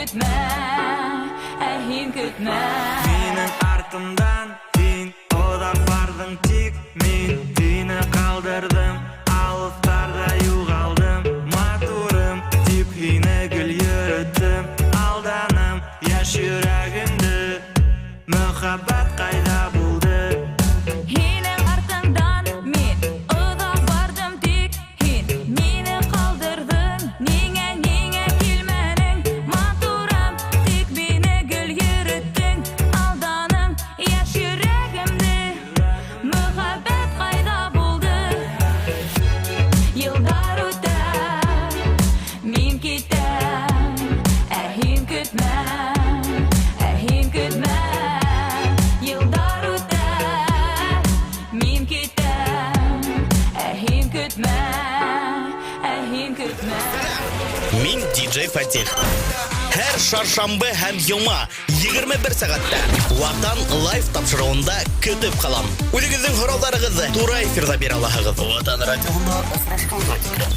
көтмә, ә һин көтмә. Минең артымдан һин оҙаҡ барҙың, тик мин һине ҡалдырҙым, алыҫтарҙа юғалдым, матурым тип һине гел йөрөттөм, алданым йәш йөрәгемде, мөхәббәт ҡайҙа булды? Һинең артыңдан мин оҙаҡ барҙым, тик һин мине ҡалдырҙың. Ниңә, ниңә килмәнең, матурым, тик мине гел йөрөттөң, алданың йәш йөрәгемде, мөхәббәт ҡайҙа булды? Йылдар үтә, мин китәм, ә һин көтмә, ә һин көтмә. Йылдар үтә, мин китәм, ә һин көтмә, ә һин көтмә. Мин диджей Фатих. Һәр шаршамбы һәм йома 21 сәғәттә Ватан Лайв тапшырыуында көтөп ҡалам. Үҙегеҙҙең һорауҙарығыҙҙы тура эфирҙа бирә алаһығыҙ. Ватан радиоһында осрашҡанға тиклем.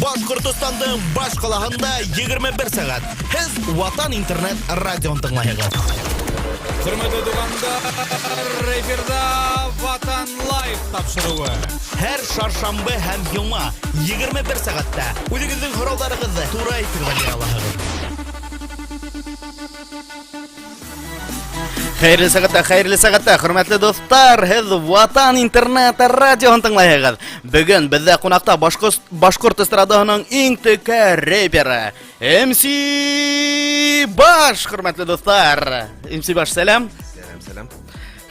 Башҡортостандың баш ҡалаһында 21 сәғәт. Һеҙ Ватан интернет радиоһын тыңлайһығыҙ. Хөрмәтле туғандар, эфирҙа Ватан Лайв тапшырыуы. Һәр шаршамбы һәм йома 21 сәғәттә үҙегеҙҙең һорауҙарығыҙҙы тура эфирҙа бирә алаһығыҙ. Хәйерле сәғәттә, хәйерле сәғәттә, хөрмәтле дуҫтар, һеҙ Ватан интернет радиоһын тыңлайһығыҙ. Бөгөн беҙҙә ҡунаҡта башҡорт эстрадаһының иң текә рэперы MC Баш, хөрмәтле дуҫтар. MC Баш, сәләм. Сәләм, сәләм.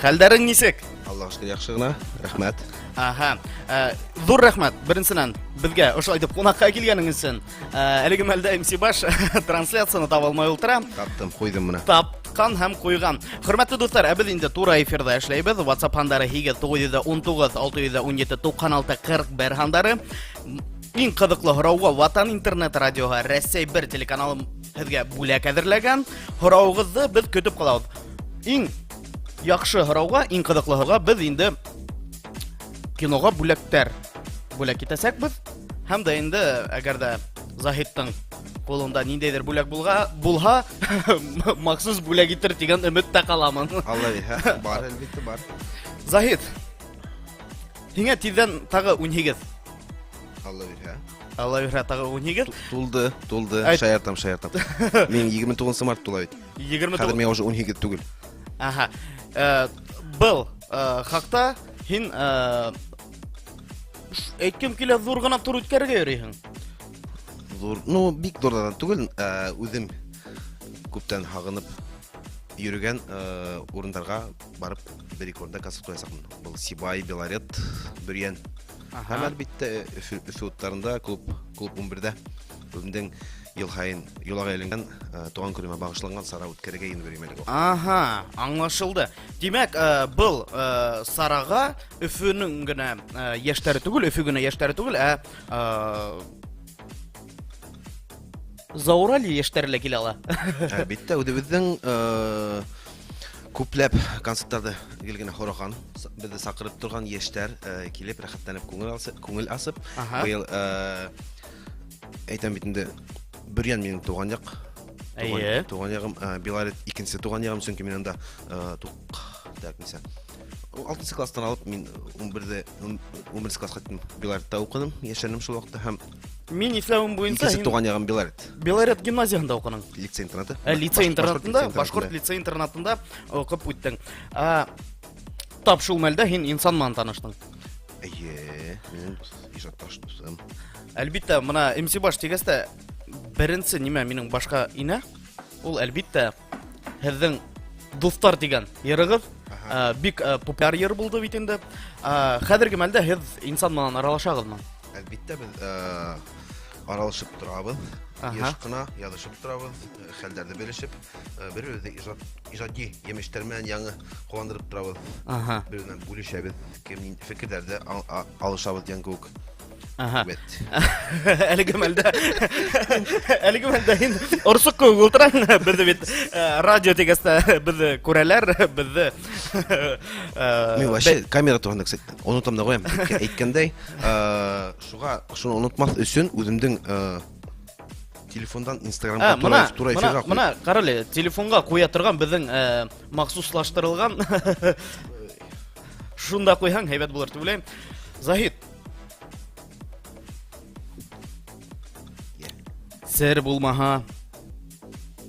Хәлдәрең нисек? Аллаға шөкөр, яҡшы ғына. Рәхмәт. Аһа. Ҙур рәхмәт беренсенән беҙгә ошолай итеп ҡунаҡҡа килгәнең өсөн. Әлеге мәлдә MC Баш трансляцияны таба алмай ултыра. Таптым, ҡуйҙым мына. Тапҡан һәм ҡуйған. Хөрмәтле дуҫтар, ә беҙ инде тура эфирҙа эшләйбеҙ. WhatsApp һандары 8 919 617 96 41 һандары. Иң ҡыҙыҡлы һорауға Ватан интернет радиоһы Рәсәй 1 телеканалы һеҙгә бүләк әҙерләгән. Һорауығыҙҙы беҙ көтөп ҡалабыҙ. Иң яҡшы һорауға, иң ҡыҙыҡлы һорауға беҙ инде киноға бүләктәр бүләк итәсәкбеҙ. Һәм дә инде әгәр ҙә Заһиттың ҡулында ниндәйҙер бүләк булһа, махсус бүләк итер тигән өмөттә ҡаламын. Алла бирһә, бар, әлбиттә, бар. Заһит, һиңә тиҙҙән тағы 18. Алла бирһә. Алла бирһә, тағы 18. Тулды, тулды. Әйт. Шаяртам, шаяртам. Мин егерме туғыҙынсы март тула бит. Егерме Хәҙер туғыҙ. миңә уже 18 түгел. Аһа. Был хаҡта һин әйткем килә, ҙур ғына тур үткәрергә йөрөйһөң. Ҙур, ну, бик ҙурҙан түгел, үҙем күптән һағынып йөрөгән урындарға барып бер-ике урында концерт ҡуясаҡмын. Был Сибай, Белорет, Бөрйән. Һәм әлбиттә Өфө уттарында клуб 11-дә үҙемдең йыл һайын йолаға әйләнгән тыуған көнөмә бағышланған сара үткәрергә инде бер мәле. Аһа, аңлашылды. Тимәк, был сараға Өфөнөң генә йәштәре түгел, Өфө генә йәштәре түгел, ә Зауралье йәштәре лә килә ала. Әлбиттә, үҙебеҙҙең күпләп концерттарҙы гел генә һораған, беҙҙе саҡырып торған йәштәр килеп рәхәтләнеп күңел асып. Быйыл әйтәм бит инде, Бөрйән минең тыуған яҡ. Тыуған яғым, Белорет икенсе тыуған яғым, сөнки мин анда так, нисә. Алтынсы класстан алып мин ун беренсе классҡа тиклем Белоретта уҡыным, йәшәнем шул ваҡытта һәм Мин иҫләүем буйынса икенсе һин тыуған яғым Белорет. Белорет гимназияһында уҡының. Лицей интернаты. Лицей интернатында, Башҡорт лицей башҡорт интернатында. лицей интернатында уҡып үттең. Тап шул мәлдә һин инсан менән таныштың. Эйе, минең ижадташ дуҫым. Әлбиттә, мына MC Баш тигәс тә беренсе нимә минең башҡа инә, ул әлбиттә һеҙҙең Дуҫтар тигән йырығыҙ. Бик популяр йыр булды бит инде. Хәҙерге мәлдә һеҙ инсан менән аралашағыҙмы? Әлбиттә, беҙ аралашып торабыҙ. Йыш ҡына яҙышып торабыҙ, хәлдәрҙе белешеп, бер-беребеҙҙе ижади емештәр менән яңы ҡыуандырып торабыҙ. Бер-беребеҙ менән бүлешәбеҙ, кем ни фекерҙәрҙе алышабыҙ дигән кеүек. Вәт. Әлеге мәлдә, әлеге мәлдә һин орсоҡ кеүек ултыраһың. Беҙҙе бит радио тигәс тә беҙҙе күрәләр, беҙҙе Мин вообще камера туғанда, кстати, онотам да ҡуям. Әйткәндәй, шуға шуны онотмаҫ өсөн үҙемдең Телефондан Инстаграмға тура эфирға ҡуй. Мына, ҡара әле, телефонға ҡуя торған беҙҙең махсуслаштырылған шунда ҡуйһаң һәйбәт булыр тип уйлайым. Заһид. Сер булмаһа.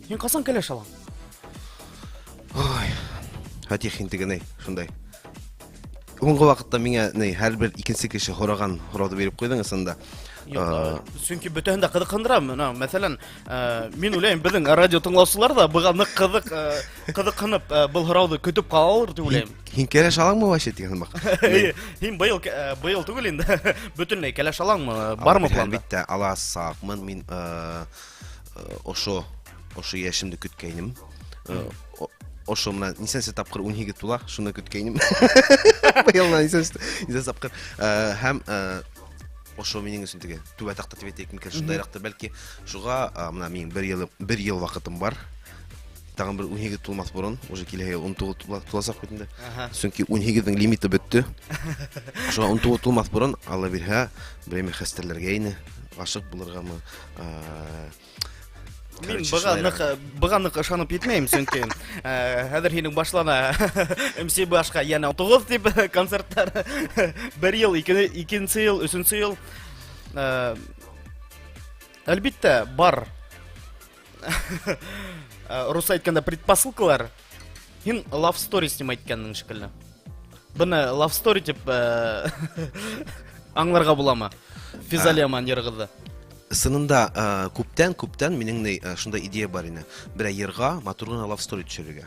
Һин ҡасан кәләш алаң? Ой, Фатих, һин теге ни, шундай. Һуңғы ваҡытта миңә ни, һәр бер икенсе кеше һораған һорауҙы биреп ҡуйҙың ысында. Юҡ, сөнки бөтәһен дә ҡыҙыҡһындыра. Мына, мәҫәлән, мин уйлайым, беҙҙең радио тыңлаусылар ҙа быға ныҡ ҡыҙыҡһынып, был һорауҙы көтөп ҡалалыр тип уйлайым. Һин кәләш алаңмы вообще тигән һымаҡ? Һин быйыл түгел инде. Бөтөнләй кәләш алаңмы? Бармы планда? Әлбиттә, аласаҡмын. Мин ошо йәшемде көткәйнем. Ошо мына нисәнсе тапҡыр 18 тула, шуны көткәйнем. Быйыл мына нисәнсе тапҡыр. Һәм ошо минең өсөн теге түбә таҡта тип әйтәйек микән, шундайыраҡтыр бәлки. Шуға, мына минең бер йыл ваҡытым бар. Тағын бер 18 тулмаҫ борон, уже киләһе йыл 19 туласаҡ бит инде. Сөнки 18-ҙең лимиты бөттө. Шуға 19 тулмаҫ борон, Алла бирһә, берәй хәстәрләргә ине, ғашиҡ булырғамы? Мин Короче, шулай рәхмәт. быға ныҡ ышанып етмәйем, сөнки, хәҙер һинең башлана МС башҡа йәнә 9 тип концерттар. Бер йыл, икенсе йыл, өсөнсө йыл. Әлбиттә, бар. Рус әйткәндә предпосылкалар. Һин love story снимать иткәнең шикелле. Быны love story тип, аңларға буламы? Физалия йырығыҙҙы. Сынында, күптән минең ни, шундай идея бар ине. Берәй йырға матур ғына love story төшөрөргә.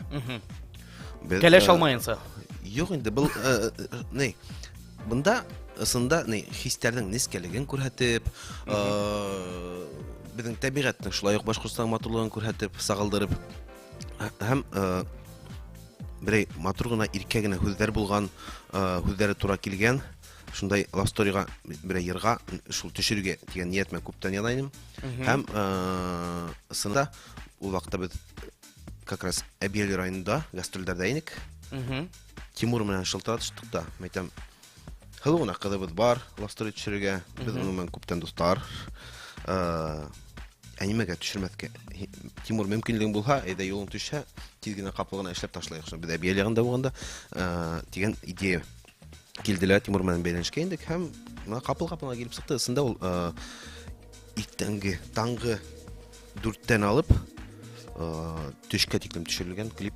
Беҙ, Кәләш алмайынса? Юҡ инде, был, ни, бында ысында ни, хистәрҙең нескәлеген күрһәтеп, беҙҙең тәбиғәттең шулай уҡ Башҡортостан матурлығын күрһәтеп, сағылдырып, һәм, берәй матур ғына иркә генә һүҙҙәр булған, һүҙҙәре тура килгән, шундай love story-ға берәй йырға шул төшөрөргә тигән ниәт менән күптән яна инем. Һәм, ысында ул ваҡытта беҙ как раз Әбйәлил районында гастролдәрҙә инек. Тимур менән шылтыратыштыҡ та, мин әйтәм, һылыу ғына ҡыҙыбыҙ бар, love story төшөрөргә, беҙ уның менән күптән дуҫтар. Ә нимәгә төшөрмәҫкә? Тимур, мөмкинлегең булһа, әйҙә юлың төшһә, тиҙ генә ҡапыл ғына эшләп ташлайыҡ. Шуны беҙ Әбйәлил яғында булғанда, тигән идея килде лә, Тимур менән бәйләнешкә индек һәм мына ҡапыл-ҡапыл ғына килеп сыҡты. Ысында ул, иртәнге, таңғы дүрттән алып, төшкә тиклем төшөрөлгән клип.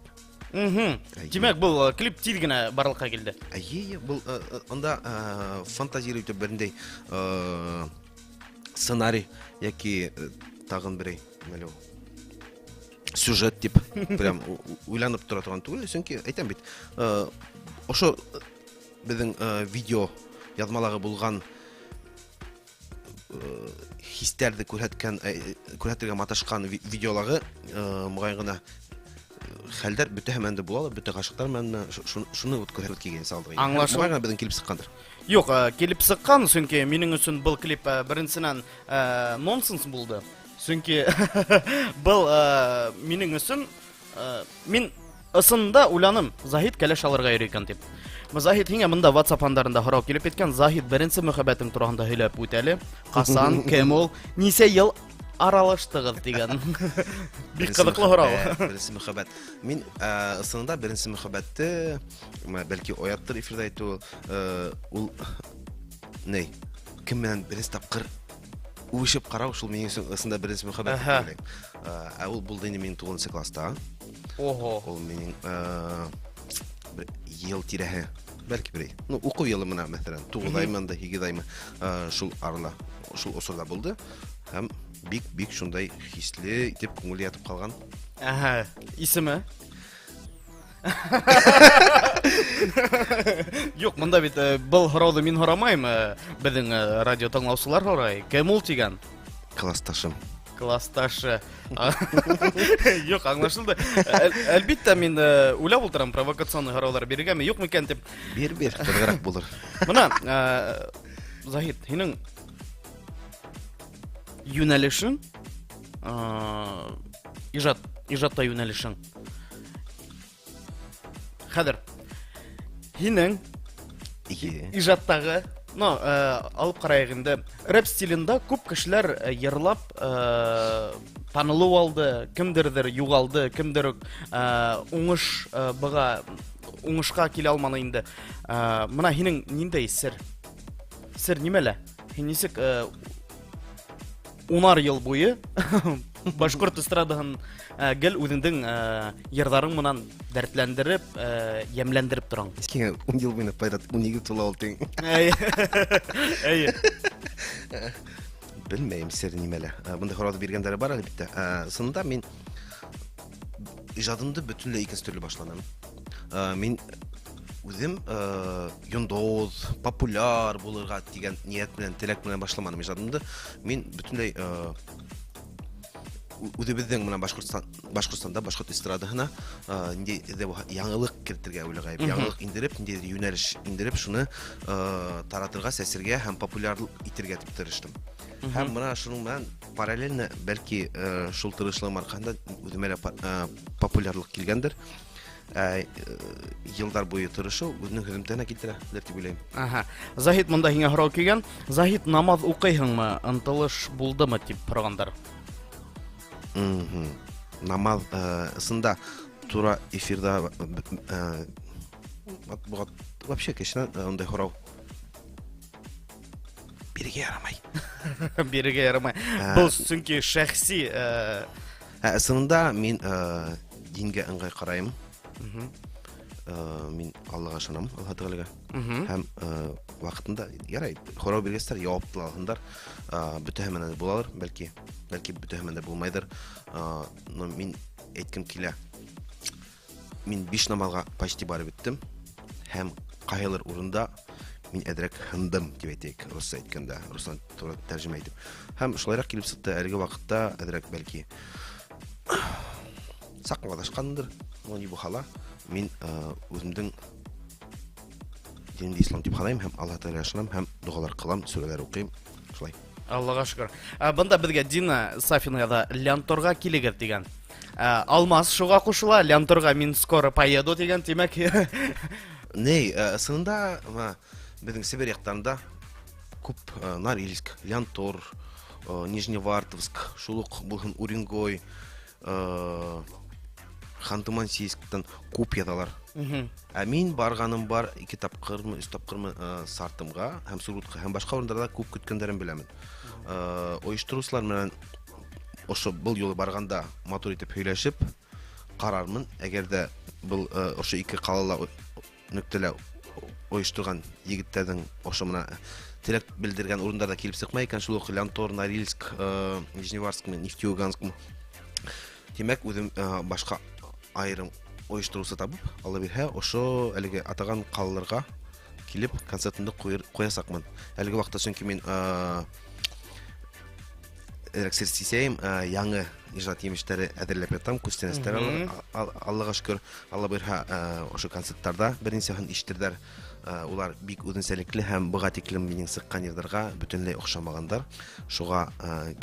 Әйе. Тимәк, был клип тиҙ генә барлыҡҡа килде. Әйе, был, унда, фантазировать итеп берендәй, сценарий яки, тағын берәй, нәле ул, сюжет тип прям уйланып тора торған түгел, сөнки әйтәм бит, ошо беҙҙең, видео яҙмалағы булған, хистәрҙе күрһәтергә маташҡан видеолағы, моғайын ғына хәлдәр бөтәһе менән дә була ла, бөтә ғашиҡтар менән дә шуны вот күрһәтеп килгән салдыҡ. Аңлашылды. Моғайын ғына беҙҙең килеп сыҡҡандыр. Юҡ, килеп сыҡҡан, сөнки минең өсөн был клип, беренсенән, нонсенс булды. Сөнки был, минең өсөн, мин ысында уйланым, Заһид кәләш алырға йөрөй икән тип. Заһид, һиңә бында WhatsApp һандарында һорау килеп еткән. Заһид, беренсе мөхәббәтең тураһында һөйләп үт әле. Ҡасан, кем ул, нисә йыл аралаштығыҙ тигән. Бик Беренсе ҡыҙыҡлы һорау. мөхәббәт, беренсе мөхәббәт. Мин, ысынында беренсе мөхәббәтте, бәлки ояттыр эфирҙа әйтеү, ул ни, кем менән беренсе тапҡыр үбешеп ҡарау, шул минең өсөн ысында беренсе мөхәббәт тип уйлайым. Ә ул булды инде минең туғыҙынсы класста. Ул минең, бер йыл тирәһе, бәлки берәй. Ну, уҡыу йылы мына, мәҫәлән, туғыҙ аймы, анда һигеҙ аймы, шул арала, шул осорҙа булды. Һәм бик-бик шундай хисле итеп күңеле ятып ҡалған. Исеме? Юҡ, бында бит, был һорауҙы мин һорамайым, беҙҙең, радио тыңлаусылар һорай. Кем ул тигән? Классташым. Классташы. Юҡ, аңлашылды. Әлбиттә, мин, уйлап ултырам, провокационный һораулар бирергәме, юҡ микән тип. Бир, бир, ҡыҙығыраҡ булыр. Бына, Заһид, һинең йүнәлешең, ижадта йүнәлешең. Хәҙер, һинең Ие. ижадтағы Но, алып ҡарайыҡ инде. Рэп стилендә күп кешеләр йырлап танылыу алды, кемдерҙер юғалды, кемдер уңыш быға уңышҡа килә алманы инде. Мына һинең ниндәй сер? Сер нимәлә? Һин нисек унар йыл буйы башҡорт эстрадаһын гел үҙеңдең йырҙарың менән дәртләндереп, йәмләндереп тораң? Искеңә 10 йыл буйына пайҙа 12 тула ул тиң. Эйе. Белмәйем сер нимәлә. Бындай һорауҙы биргәндәре бар әлбиттә. Ысынында мин ижадымды бөтөнләй икенсе төрлө башланым. Мин үҙем йондоҙ, популяр булырға тигән ниәт менән, теләк менән башламаным ижадымды. Мин бөтөнләй үҙебеҙҙең менән Башҡортостанда башҡорт эстрадаһына ниндәй ҙә булһа яңылыҡ кертергә уйлағайым. Яңылыҡ индереп, ниндәйҙер йүнәлеш индереп, шуны таратырға, сәсергә һәм популяр итергә тип тырыштым. Һәм мына шуның менән параллельно, бәлки, шул тырышлығым арҡаһында үҙемә лә популярлыҡ килгәндер. Йылдар буйы тырышыу үҙенең һөҙөмтәһенә килтерәлер тип уйлайым. Аһа. Заһид, мында һиңә һорау килгән. Заһид, намаҙ уҡыйһыңмы? Ынтылыш булдымы тип һорағандар. Намаҙ, ысында тура эфирҙа, матбуғат вообще кешенән ундай һорау бирергә ярамай. Бирергә ярамай. Был сөнки шәхси, Ысынында мин дингә ыңғай ҡарайым. Мин Аллаға ышанам, Аллаһ Тәғәләгә. Һәм ваҡытында ярай, һорау биргәстәр яуап та алһындар. Бөтәһе менән булалыр, бәлки бөтәһе менән дә булмайҙыр. Но мин әйткем килә. Мин 5 намаҙға почти барып еттем. Һәм ҡайһылыр урында мин әҙерәк һындым, тип әйтәйек, русса әйткәндә, руссан тура тәржемә итеп. Һәм шулайыраҡ килеп сыҡты, әлеге ваҡытта әҙерәк бәлки саҡланашҡандыр, но ни булһа ла, мин үҙемдең динемде ислам тип һанайым һәм Аллаһ Тәғәләгә ышанам һәм доғалар ҡылам, сүрәләр уҡыйым, шулай. Аллаға шөкөр. Бында беҙгә Дина Сафина яҙа, Лянторға килегеҙ тигән. Алмаз шуға ҡушыла, Лянторға мин скоро поеду тигән, тимәк. Ней, ысынында, мына, беҙҙең Себер яҡтарында күп, Норильск, Лянтор, Нижневартовск, шул уҡ булһын Уренгой, Ханты-Мансийсктан күп яҙалар. Ә мин барғаным бар, 2 тапҡырмы, 3 тапҡырмы, Сартымға һәм Сургутҡа һәм башҡа урындарҙа күп көткәндәрен беләмен. Ойоштороусылар менән ошо был юлы барғанда матур итеп һөйләшеп ҡарармын. Әгәр ҙә был, ошо 2 ҡалала нөктәлә ойошторған егеттәрҙең ошо мына теләк белдергән урындарҙа килеп сыҡмай икән, шул уҡ Лянтор, Норильск, Нижневартовск, Нефтеюганск. Тимәк, үҙем, башҡа айырым ойоштороусы табып, Алла бирһә, ошо әлеге атаған ҡалаларға килеп концертымды ҡуясаҡмын. Әлеге ваҡытта сөнки мин, әҙерәк сер сисәйем, яңы ижад емештәре әҙерләп ятам, күстәнәстәр Аллаға шөкөр, Алла бирһә, ошо концерттарҙа бер нисәһен ишетерҙәр. Улар бик үҙенсәлекле һәм быға тиклем минең сыҡҡан йырҙарға бөтөнләй оҡшамағандар. Шуға,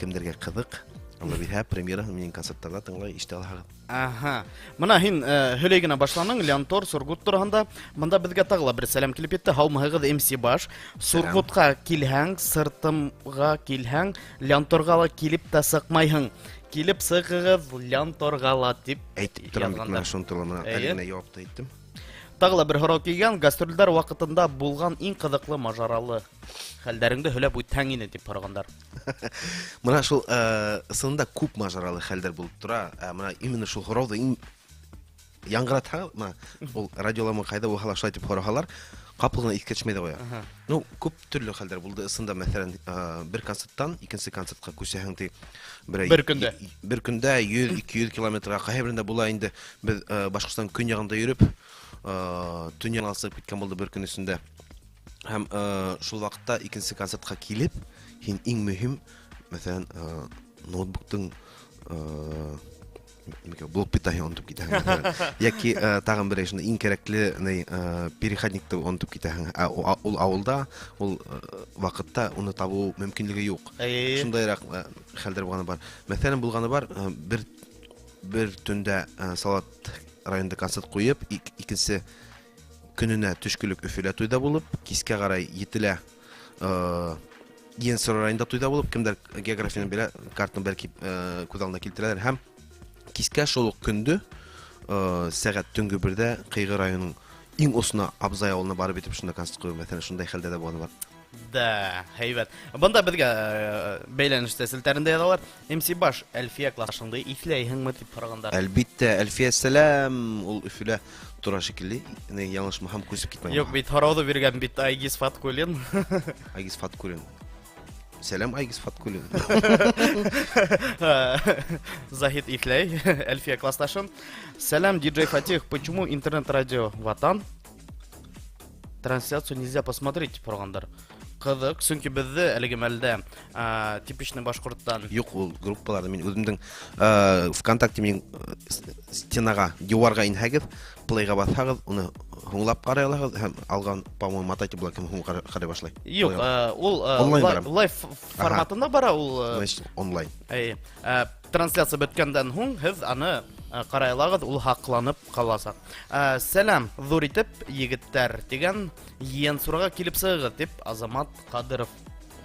кемдәргә ҡыҙыҡ, Алла бирһә, премьераһын минең концерттарҙа тыңлай ишетә алаһығыҙ. Аһа. Мына һин, һөйләй генә башланың Лянтор, Сургут тураһында. Бында беҙгә тағы ла бер сәләм килеп етте. Һаумыһығыҙ, МС Баш. Сургутҡа килһәң, Сыртымға килһәң, Лянторға ла килеп тә сыҡмайһың. Килеп сығығыҙ Лянторға ла тип Әйтеп торам бит, яҙғандар. мына шуны турала, мына Эйе. әле генә яуап та әйттем. Тағы ла бер һорау килгән, гастролдәр ваҡытында булған иң ҡыҙыҡлы мажаралы хәлдәреңде һөйләп үтһәң ине тип һорағандар. Мына шул, ысынында күп мажаралы хәлдәр булып тора. Мына именно шул һорауҙы иң яңғыратһа, мына ул радиоламы ҡайҙа булһа ла шулай тип һораһалар, ҡапыл ғына иҫкә төшмәй ҙә ҡуя. Ну, күп төрлө хәлдәр булды. Ысында, мәҫәлән, бер концерттан икенсе концертҡа күсәһең ти, берәй Бер көндә. бер көндә йөҙ, ике йөҙ километрға ҡайһы берендә була инде. Беҙ, Башҡортостан көньяғында йөрөп, төньяғына сығып киткән булды бер көн эсендә. Һәм, шул ваҡытта икенсе концертҡа килеп, һин иң мөһим, мәҫәлән, ноутбуктың, нимәкә, блок питание онотоп китәһең, мәҫәлән. Йәки, тағын берәй шунда иң кәрәкле, ни, переходникты онотоп китәһең. Ә, ул ауылда, ул, ваҡытта уны табыу мөмкинлеге юҡ. Шундайыраҡ, хәлдәр булғаны бар. Мәҫәлән, булғаны бар, бер төндә, Салават районында концерт ҡуйып, икенсе көнөнә төшкөлөк Өфөлә туйҙа булып, кискә ҡарай етелә Ейәнсура районында туйҙа булып, кемдәр географияны белә, картаны бәлки күҙ алдына килтерәләр. Һәм кискә шул ук көндө сәғәт төнгө берҙә Ҡыйғы районының иң осона Абзай ауылына барып етеп шунда концерт ҡуйыу, мәҫәлән, шундай хәлдә дә булғаны бар. Да, һәйбәт. Бында беҙгә бәйләнештә селтәрендә яҙалар. MC Баш, Әлфиә классыңды иҫләйһеңме дип һорағандар. Әлбиттә, Әлфиә сәләм. Ул Өфөлә тора шикелле. Не яңылышмаһам, күсеп китмәгән. Юк бит, һорауҙы биргән бит Айгиз Фаткулин. Айгиз Фаткулин. Сәләм, Айгиз Фаткулин. Заһид иҫләй, Әлфиә классташым. Сәләм, диджей Фатих, почему интернет-радио Ватан трансляцию нельзя посмотреть дип һорағандар. Ҡыҙыҡ, сөнки беҙҙе әлеге мәлдә типичный башҡорттан. Юҡ, ул группаларҙы мин үҙемдең ВКонтакте минең стенаға, диварға инһәгеҙ, плейға баҫһағыҙ, уны һуңлап ҡарай алаһығыҙ һәм алған, по-моему, мотайте була, кем һуң ҡарай башлай. Юҡ, ул лайв форматында бара ул. Значит, онлайн. Әйе. Трансляция бөткәндән һуң һеҙ аны ҡарай алағыҙ, ул һаҡланып ҡаласаҡ. Сәләм, ҙур итеп, егеттәр, тигән Ейәнсураға килеп сығығыҙ, тип Азамат Ҡадыров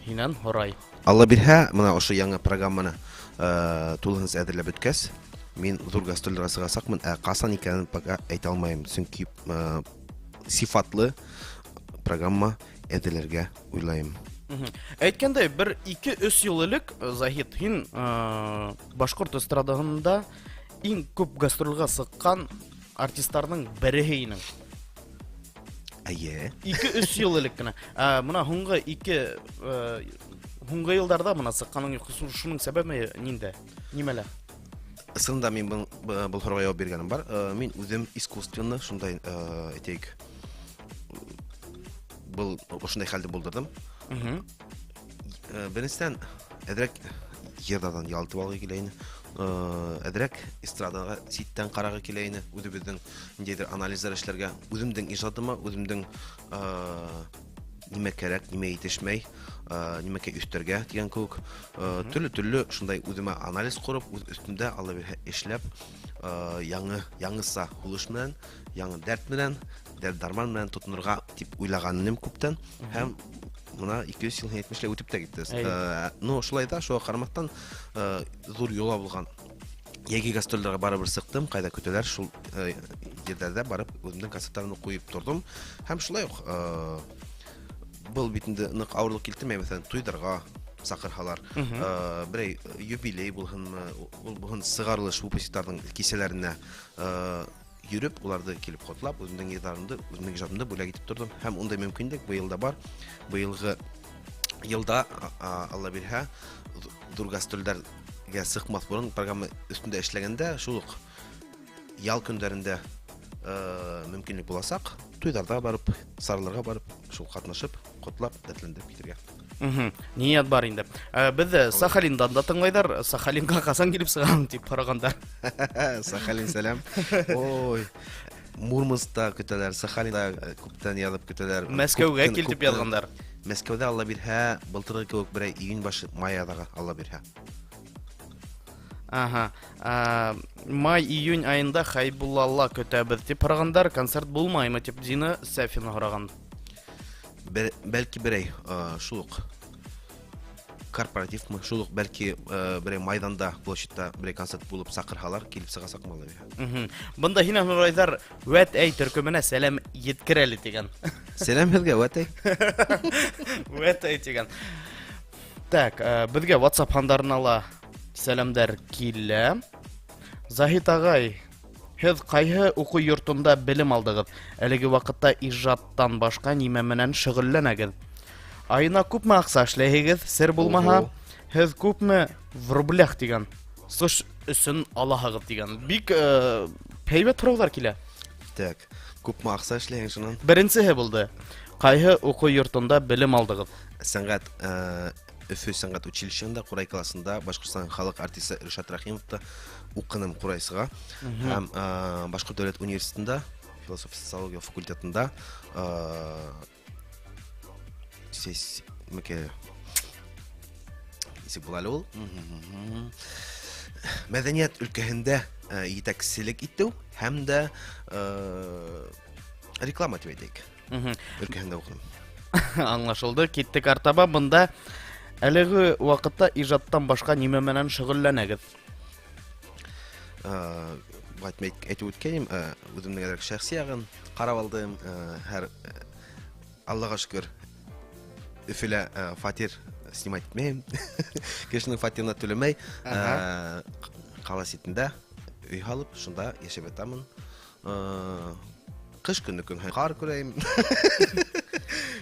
һинән һорай. Алла бирһә, мына ошо яңы программаны тулыһынса әҙерләп бөткәс, мин ҙур гастролдәргә сығасаҡмын. Ә ҡасан икәнен пока әйтә алмайым, сөнки сифатлы программа әҙерләргә уйлайым. Әйткәндәй, бер ике-өс йыл элек, Заһид, һин башҡорт эстрадаһында иң күп гастролгә сыҡҡан артистарҙың береһе инең. Әйе. Ике-өс йыл элек кенә. Ә, мына һуңғы ике, һуңғы йылдарҙа мына сыҡҡаның юҡ. Шуның сәбәбе ниндә? Нимәлә? Ысынында мин был һорауға яуап биргәнем бар. Мин үҙем искусственно шундай, әйтәйек, был ошондай хәлде булдырҙым. Беренсенән, әҙерәк йырҙарҙан ялтып алғы килә ине. Әҙерәк эстрадаға ситтән ҡарағы килә ине. Үҙебеҙҙең ниндәйҙер анализдар эшләргә, үҙемдең ижадыма, үҙемдең нимә кәрәк, нимә етешмәй, нимәкә өҫтәргә тигән кеүек. Төрлө-төрлө шундай үҙемә анализ ҡороп, үҙ өҫтөмдә Алла бирһә эшләп, яңыса һулыш менән, яңы дәрт менән, дәрт-дарман менән тотонорға тип уйлаған инем күптән. Һәм мына ике йөҙ йыл етмешләй үтеп тә китте. Ну, шулай да, шуға ҡарамаҫтан, ҙур йола булған йәйге гастролдәргә барыбер сыҡтым, ҡайҙа көтәләр, шул ерҙәрҙә барып үҙемдең концерттарымды ҡуйып торҙом. Һәм шулай уҡ, был бит инде ныҡ ауырлыҡ килтермәй, мәҫәлән, туйҙарға саҡырһалар, берәй юбилей булһынмы, ул булһын сығарылыш выпускниктарҙың кисәләренә, йөрөп, уларҙы килеп ҡотлап, үҙемдең йырҙарымды, үҙемдең ижадымды бүләк итеп торҙом. Һәм ундай мөмкинлек быйыл да бар. Быйылғы йылда, Алла бирһә, ҙур гастролдәргә сыҡмаҫ борон программа өҫтөндә эшләгәндә, шул уҡ ял көндәрендә, мөмкинлек буласаҡ, туйҙарҙа барып, сараларға барып, шул ҡатнашып, ҡотлап, дәртләндереп китергә. Ниәт бар инде. Беҙҙе Сахалиндан да тыңлайҙар. Сахалинға ҡасан килеп сығам тип һорағандар. Сахалин сәләм. Ой, Мурманскта көтәләр, Сахалинда күптән яҙып көтәләр. Мәскәүгә Күптән, кил тип күптән. яҙғандар. Мәскәүҙә Алла бирһә, былтырғы кеүек берәй июнь башы, май аҙағы Алла бирһә. Ага. Май-июнь айында Хайбуллала көтәбеҙ тип һорағандар, концерт булмаймы тип Дина Сәфина һораған. Бәлки берәй, шул уҡ корпоративмы, шул уҡ бәлки, берәй майҙанда, площадьта берәй концерт булып саҡырһалар, килеп сығасаҡмы Алла бирһә. Бында һинән һорайҙар, Вәт әй төркөмөнә сәләм еткер әле тигән. Сәләм һеҙгә, Вәт әй. Вәт әй тигән. Так, беҙгә WhatsApp һандарына ла сәләмдәр килә. Заһит ағай, һеҙ ҡайһы уҡыу йортонда белем алдығыҙ? Әлеге ваҡытта ижадтан башҡа нимә менән шөғөлләнәгеҙ? Айына күпме аҡса эшләйһегеҙ? Сер булмаһа, һеҙ күпме в рублях тигән сыш өсөн алаһығыҙ тигән. Бик һәйбәт һорауҙар килә. Так, күпме аҡса эшләйһең шунан? Беренсеһе булды. Ҡайһы уҡыу йортонда белем алдығыҙ? Сәнғәт, Өфө сәнғәт училищеһында, Ҡурай классында Башҡортостан халыҡ артисы Ришат Рәхимовта уҡыным ҡурайсыға. Һәм Башҡорт дәүләт университетында философия социология факультетында сес, меке, нисек була әле ул? Мәҙәниәт өлкәһендә етәкселек итеү һәм дә реклама тип әйтәйек. Өлкәһендә уҡыным. Аңлашылды. Киттек артаба. Бында әлеге ваҡытта ижадтан башҡа нимә менән шөғөлләнәгеҙ? Әйтеп үткәйнем, үҙемдең әҙерәк шәхси яғын ҡарап алдым. Һәр Аллаға шөкөр, Өфөлә фатир снимать итмәйем. Кешенең фатирына түләмәй. Ҡала ситендә өй һалып, шунда йәшәп ятамын. Ҡыш көнө көн һайын ҡар көрәйем.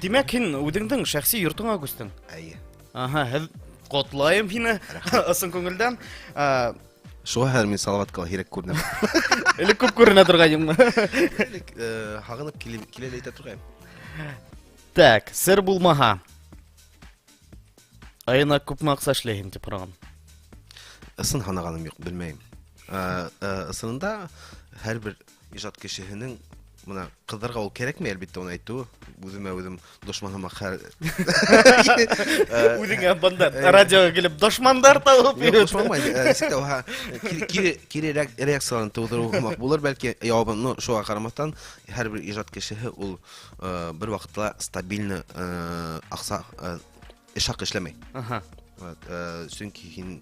Тимәк, һин үҙеңдең шәхси йортоңа күстең? Әйе. Аһа, һеҙ ҡотлайым һине ысын күңелдән. Шуға хәҙер мин Салаватҡа ла һирәк күренәм. Элек күп күренә торғайныңмы? Элек һағынып килә лә әйтә торғайным. Так, сер булмаһа, айына күпме аҡса эшләйһең тип һораған? Ысын һанағаным юҡ, белмәйем. Ысынында һәр бер ижад кешеһенең мына ҡыҙҙарға ул кәрәкмәй, әлбиттә, уны әйтеүе. Үҙемә үҙем дошман һымаҡ һәр Үҙеңә бында радиоға килеп дошмандар табып Юҡ, дошман булмай. Нисек тә уға кире реакцияларын тыуҙырыу һымаҡ булыр, бәлки яуабын, но шуға ҡарамаҫтан, һәр бер ижад кешеһе ул бер ваҡытта ла стабильно аҡса, эш хаҡы эшләмәй. Сөнки һин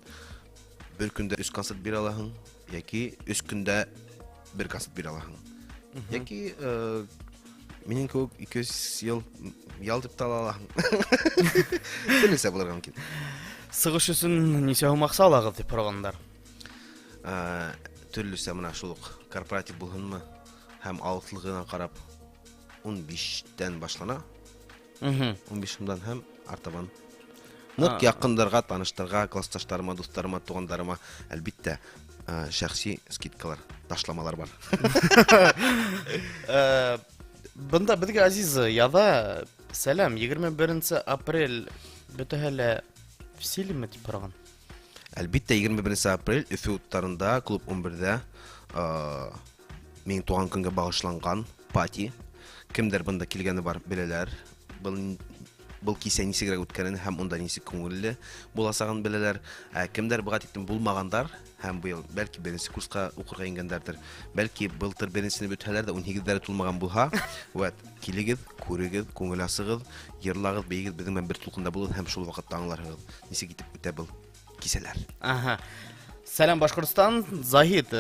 бер көндә өс концерт бирә алаһың, йәки өс көндә бер концерт бирә алаһың. Йәки минең кеүек ике йөҙ йыл ял тип тә ала алаһың. Төрлөсә булырға мөмкин. Сығыш өсөн нисә һум аҡса алағыҙ тип һорағандар? Төрлөсә мына шул уҡ корпоратив булһынмы һәм алыҫлығына ҡарап ун биштән башлана. Ун биш һумдан һәм артабан. Ныҡ яҡындарға, таныштарға, классташтарыма, дуҫтарыма, туғандарыма, әлбиттә, шәхси скидкалар, ташламалар бар. Бында беҙгә Азиз яҙа, сәләм, егерме беренсе апрель бөтәһе лә в силеме тип һораған? Әлбиттә, егерме беренсе апрель Өфө уттарында, клуб ун берҙә, минең тыуған көнгә бағышланған пати. Кемдәр бында килгәне бар, беләләр. Был кисә нисегерәк үткәнен һәм унда нисек күңелле буласағын беләләр. Кемдәр быға тиклем булмағандар һәм быйыл бәлки беренсе курсҡа уҡырға ингәндәрҙер, бәлки былтыр беренсене бөтһәләр ҙә ун һигеҙҙәре тулмаған булһа, вәт, килегеҙ, күрегеҙ, күңел асығыҙ, йырлағыҙ, бейегеҙ, беҙҙең менән бер тулҡында булығыҙ һәм шул ваҡытта аңларһығыҙ, нисек итеп үтә был кисәләр. Сәләм, Башҡортостан. Заһид,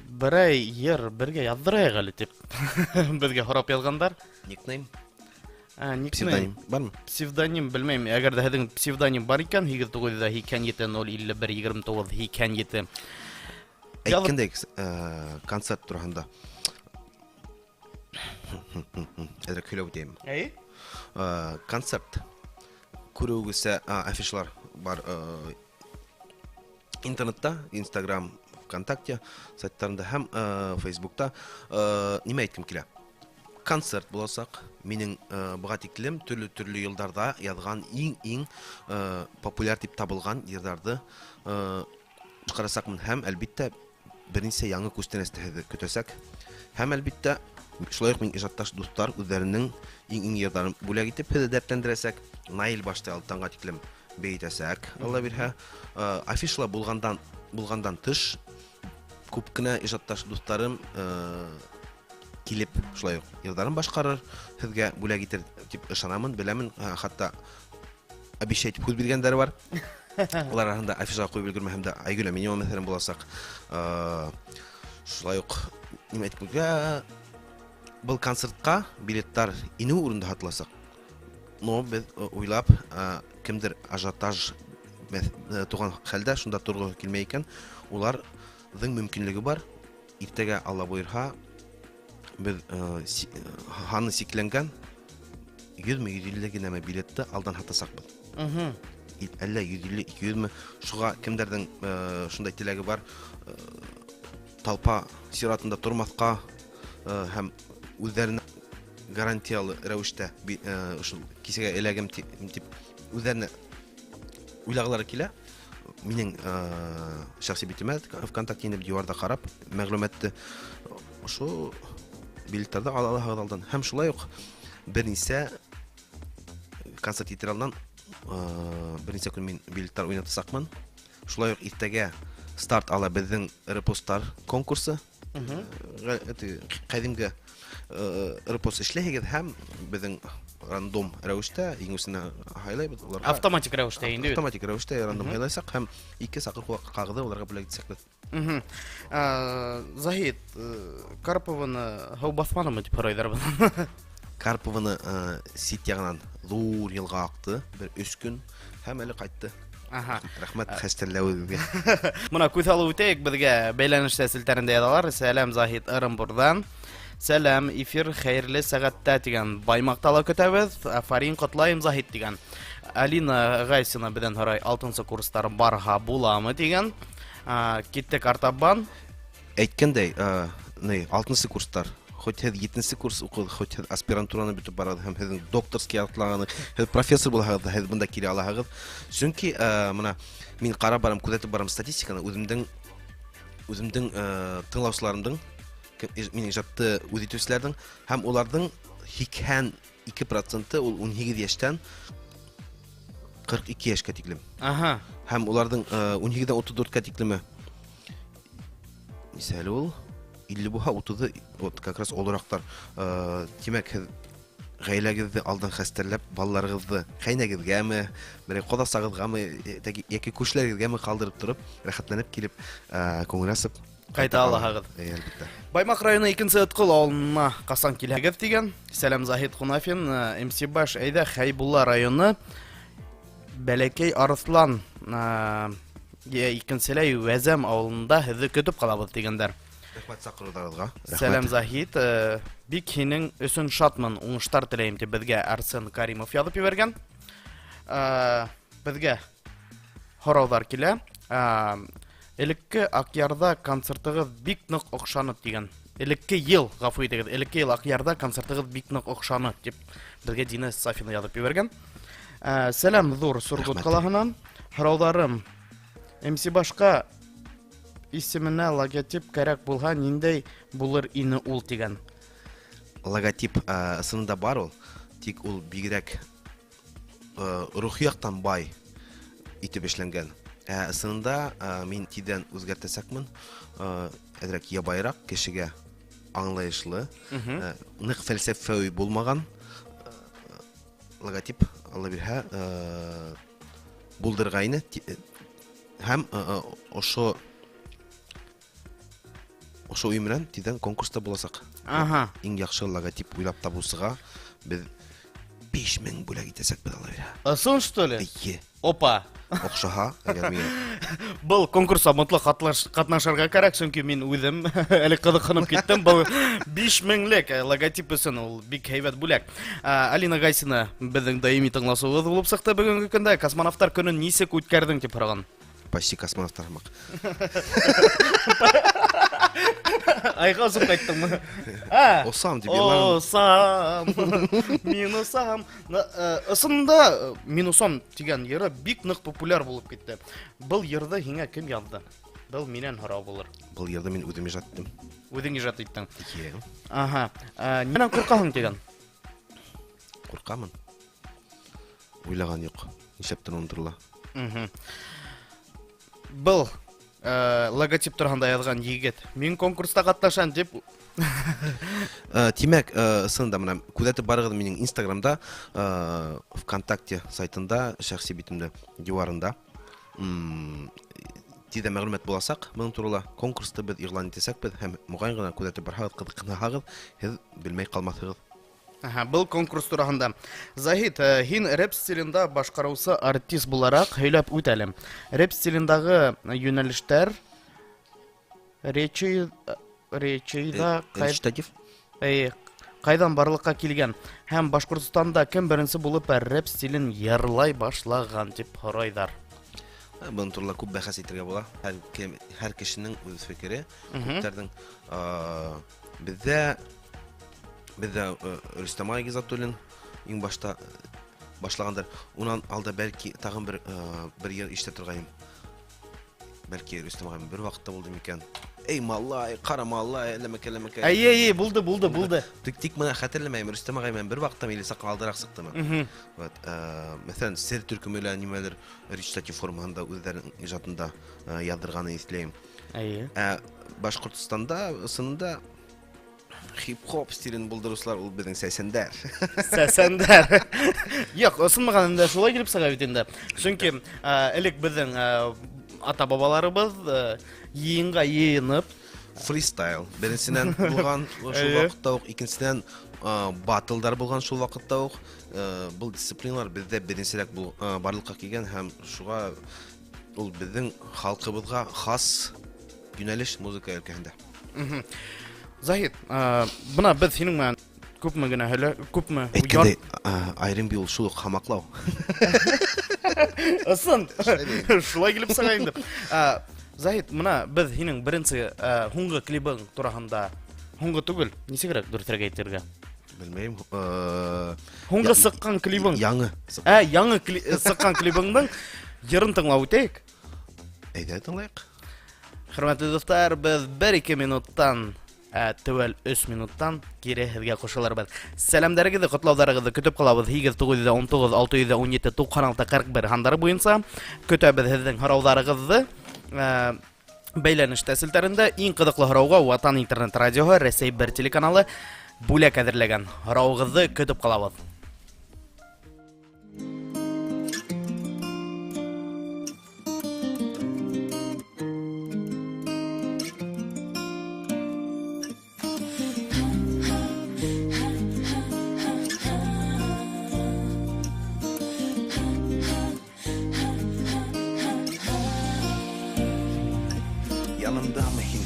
берәй йыр бергә яҙҙырайыҡ әле тип беҙгә һорап яҙғандар. Никнейм? Никнейм. Псевдоним бармы? Псевдоним белмәйем. Әгәр ҙә һеҙҙең псевдоним бар икән, һигеҙ туғыҙ йөҙ һикһән ете ноль илле бер егерме туғыҙ һикһән ете. Әйткәндәй, концерт тураһында. Әҙерәк һөйләп үтәйем. Әй? Концерт. Күреүегеҙсә, афишалар бар интернетта, Инстаграм, ВКонтакте сайттарында һәм Фейсбукта. Нимә әйткем килә? Концерт буласаҡ. Минең быға тиклем төрлө-төрлө йылдарҙа яҙған иң-иң популяр тип табылған йырҙарҙы сығарасаҡмын һәм әлбиттә бер нисә яңы күстәнәсте һеҙҙе көтәсәк. Һәм әлбиттә шулай уҡ минең ижадташ дуҫтар үҙҙәренең иң-иң йырҙарын бүләк итеп һеҙҙе дәртләндерәсәк. Наил баштай алтанға тиклем бейетәсәк, Алла бирһә. Афишала булғандан тыш күп кенә ижадташ дуҫтарым килеп шулай уҡ йырҙарын башҡарыр, һеҙгә бүләк итер тип ышанамын, беләмен, хатта обещать итеп һүҙ биргәндәре бар. Улар араһында афишаға ҡуйып өлгөрмәһәм дә Айгөл Әминева мәҫәлән буласаҡ. Шулай уҡ нимә әйтеп китә, был концертҡа билеттар инеү урында һатыласаҡ. Но беҙ уйлап, кемдер ажиотаж туған хәлдә шунда торғоһо килмәй икән, уларҙың мөмкинлеге бар. Иртәгә Алла бойорһа, беҙ һаны сикләнгән йөҙме, йөҙ илле генәме билетты алдан һатасаҡбыҙ. Әллә йөҙ илле, ике йөҙме, шуға кемдәрҙең шундай теләге бар, талпа сиратында тормаҫҡа һәм үҙҙәренә гарантиялы рәүештә ошо кисәгә эләгем тип үҙҙәренә уйлағылары килә. Минең шәхси битемә ВКонтакте инеп диварҙа ҡарап мәғлүмәтте ошо билеттарҙы ала алаһығыҙ алдан. Һәм шулай уҡ бер нисә концерт етер алдынан бер нисә көн мин билеттар уйнатасаҡмын. Шулай уҡ иртәгә старт ала беҙҙең репосттар конкурсы. Ҡәҙимге репост эшләйһегеҙ һәм беҙҙең рандом рәүештә еңеүсене һайлайбыҙ уларға. Автоматик рәүештә инде. Автоматик рәүештә рандом һайлайсаҡ һәм 2 саҡырыу ҡағыҙы уларға бүләк итәсәкбеҙ. Заһид, Карпованы һыу баҫманымы тип һорайҙар бынан. Карпованы сит яғынан ҙур йылға аҡты, бер 3 көн һәм әле ҡайтты. Аһа. Рәхмәт хәстәрләүегеҙгә. Мына күҙ алып үтәйек, беҙгә бәйләнештә селтәрендә яҙалар. Сәләм, Заһид Ырымбурҙан. Сәләм, эфир хәйерле сәғәттә тигән. Баймаҡта ла көтәбеҙ. Афарин, ҡотлайым, Заһид тигән. Алина Гайсина беҙҙән һорай, 6-нсы курстар барһа буламы тигән. Киттек артабан. Әйткәндәй, 6-нсы курстар. Хоть һеҙ 7-нсе курс уҡығыҙ, хоть һеҙ аспирантураны бөтөп барығыҙ һәм һеҙҙең докторский атлағаны, һеҙ профессор булһағыҙ ҙа, һеҙ бында килә алаһығыҙ. Сөнки, мына мин ҡарап барам, күҙәтеп барам статистиканы, үҙемдең, тыңлаусыларымдың, минең ижадты үҙ итеүселәрҙең һәм уларҙың 82% ул 18 йәштән 42 йәшкә тиклем. Аһа. Һәм уларҙың, 18-дән 34-кә тиклеме. Нисә әле ул? 50 булһа, 30-ы, вот как раз олораҡтар. Тимәк, һеҙ ғаиләгеҙҙе алдан хәстәрләп, балаларығыҙҙы ҡәйнәгеҙгәме, берәй ҡоҙасағыҙғамы, йәки күршеләрегеҙгәме ҡалдырып тороп, рәхәтләнеп килеп, күңел асып ҡайта алаһығыҙ. Әй, әлбиттә. Баймаҡ районы 2-нсе Ытҡол ауылына ҡасан килһәгеҙ тигән. Сәләм, Заһид Ҡунафин, МС Баш, әйҙә Хәйбулла районы Бәләкәй Арыҫлан, икенселәй Вәзәм ауылында һеҙҙе көтөп ҡалабыҙ тигәндәр. Рәхмәт саҡырыуҙарығыҙға. Рәхмәт. Сәләм, Заһид, бик һинең өсөн шатмын, уңыштар теләйем тип беҙгә Арсен Каримов яҙып ебәргән. Беҙгә һорауҙар килә. Элекке Аҡъярҙа концертығыҙ бик ныҡ оҡшаны тигән. Элекке йыл, ғәфү итегеҙ, элекке йыл Аҡъярҙа концертығыҙ бик ныҡ оҡшаны тип беҙгә Дина Сафина яҙып ебәргән. Сәләм, ҙур Сургут Рәхмәт. ҡалаһынан. Һорауҙарым. МС Башҡа исеменә логотип кәрәк булһа, ниндәй булыр ине ул тигән. Логотип, ысынында бар ул, тик ул бигерәк, рухи яҡтан бай итеп эшләнгән. Ысынында, мин тиҙҙән үҙгәртәсәкмен, әҙерәк ябайыраҡ, кешегә аңлайышлы, ныҡ фәлсәфәүи булмаған, логотип, Алла бирһә, булдырғайны. Һәм, ошо уй менән тиҙҙән конкурста буласаҡ. Аһа. Иң яҡшы логотип уйлап табыусыға беҙ 5000 бүләк итәсәкбеҙ, Алла бирһә. Ысын, что ли? Эйе. Опа. Оҡшаһа, әгәр миңә. Был конкурсҡа мотлаҡ ҡатнашырға кәрәк, сөнки мин үҙем әле ҡыҙыҡһынып киттем. Был 5000-лек логотип өсөн ул бик һәйбәт бүләк. Алина Гайсина беҙҙең даими тыңлаусыбыҙ булып сыҡты бөгөнгө көндә. Космонавтар көнөн нисек үткәрҙең тип һораған. Почти космонавтар һымаҡ. Айға осоп ҡайттыңмы? Осам тип йырлаған. Осам, мин осам. Ысынында мин осам тигән йыры бик ныҡ популяр булып китте. Был йырҙы һиңә кем яҙҙы? Был минән һорау булыр. Был йырҙы мин үҙем ижад иттем. Үҙең ижад иттең. Ие. Аһа. Нимәнән ҡурҡаһың тигән? Ҡурҡамын. Уйлаған юҡ. Нишләптер онотола. Был логотип тураһында яҙған егет. Мин конкурста ҡатнашам тип. Тимәк, ысынында мына күҙәтеп барығыҙ минең Инстаграмда, ВКонтакте сайтында, шәхси битемдә, диварында. Тиҙҙән мәғлүмәт буласаҡ бының турала. Конкурсты беҙ иғлан итәсәкбеҙ һәм моғайын ғына күҙәтеп барһағыҙ, ҡыҙыҡһынһағыҙ, һеҙ белмәй ҡалмаҫһығыҙ. Аһа, был конкурс тураһында. Заһид, һин рэп стилендә башҡарыусы артист булараҡ һөйләп үт әле. Рэп стилендәге йүнәлештәр речейҙа Речитатив? Эйе, ҡайҙан барлыҡҡа килгән? Һәм Башҡортостанда кем беренсе булып рэп стилен йырлай башлаған тип һорайҙар. Бының турала күп бәхәс итергә була. Һәр кем, һәр кешенең үҙ фекере. Күптәрҙең, беҙҙә Рөстәм ағай Гизатуллин иң башта башлағандар. Унан алда бәлки тағын бер йыр ишетә торғайным. Бәлки Рөстәм ағай бер ваҡытта булды микән? Эй, малай, ҡара малай, әләмәкәй, әләмәкәй. Әйе, әйе, булды, булды, булды. Тик тик менә хәтерләмәйем, Рөстәм ағай менән бер ваҡытта или саҡ алдараҡ сыҡтымы? Вот, мәҫәлән, Сер төркөмө лә нимәлер речитатив формаһында үҙҙәренең ижадында яҙҙырғанын иҫләйем. Әйе. Ә Башҡортостанда ысынында хип-хоп стилен булдырыусылар ул беҙҙең сәсәндәр. Сәсәндәр. Юҡ, ысын мәғәнәһендә шулай килеп сыға бит инде. Сөнки элек беҙҙең ата-бабаларыбыҙ йыйынға йыйынып фристайл беренсенән булған шул ваҡытта уҡ, икенсенән батлдар булған шул ваҡытта уҡ. Был дисциплиналар беҙҙә беренсерәк барлыҡҡа килгән һәм шуға ул беҙҙең халҡыбыҙға хас йүнәлеш музыка өлкәһендә. Заһид, бына беҙ һинең менән күпме генә һөйлә, күпме Әйткәндәй, R&B ул шул уҡ һамаҡлау. Ысын. Шулай килеп сыға инде. Заһид, бына беҙ һинең беренсе һуңғы клибың тураһында, һуңғы түгел, нисегерәк дөрөҫөрәк әйтергә? Белмәйем. Һуңғы сыҡҡан клибың. Яңы. Яңы сыҡҡан клибыңдың йырын тыңлап үтәйек. Әйҙә, тыңлайыҡ. Хөрмәтле дуҫтар, беҙ 1-2 минуттан, теүәл 3 минуттан кире һеҙгә ҡушылырбыҙ. Сәләмдәрегеҙҙе, ҡотлауҙарығыҙҙы көтөп ҡалабыҙ. 8 919 617 96 41 һандары буйынса көтәбеҙ һеҙҙең һорауҙарығыҙҙы. Бәйләнештә селтәрендә иң ҡыҙыҡлы һорауға Ватан интернет радиоһы Рәсәй 1 телеканалы бүләк әҙерләгән. Һорауығыҙҙы көтөп ҡалабыҙ. Yanımda mı hin?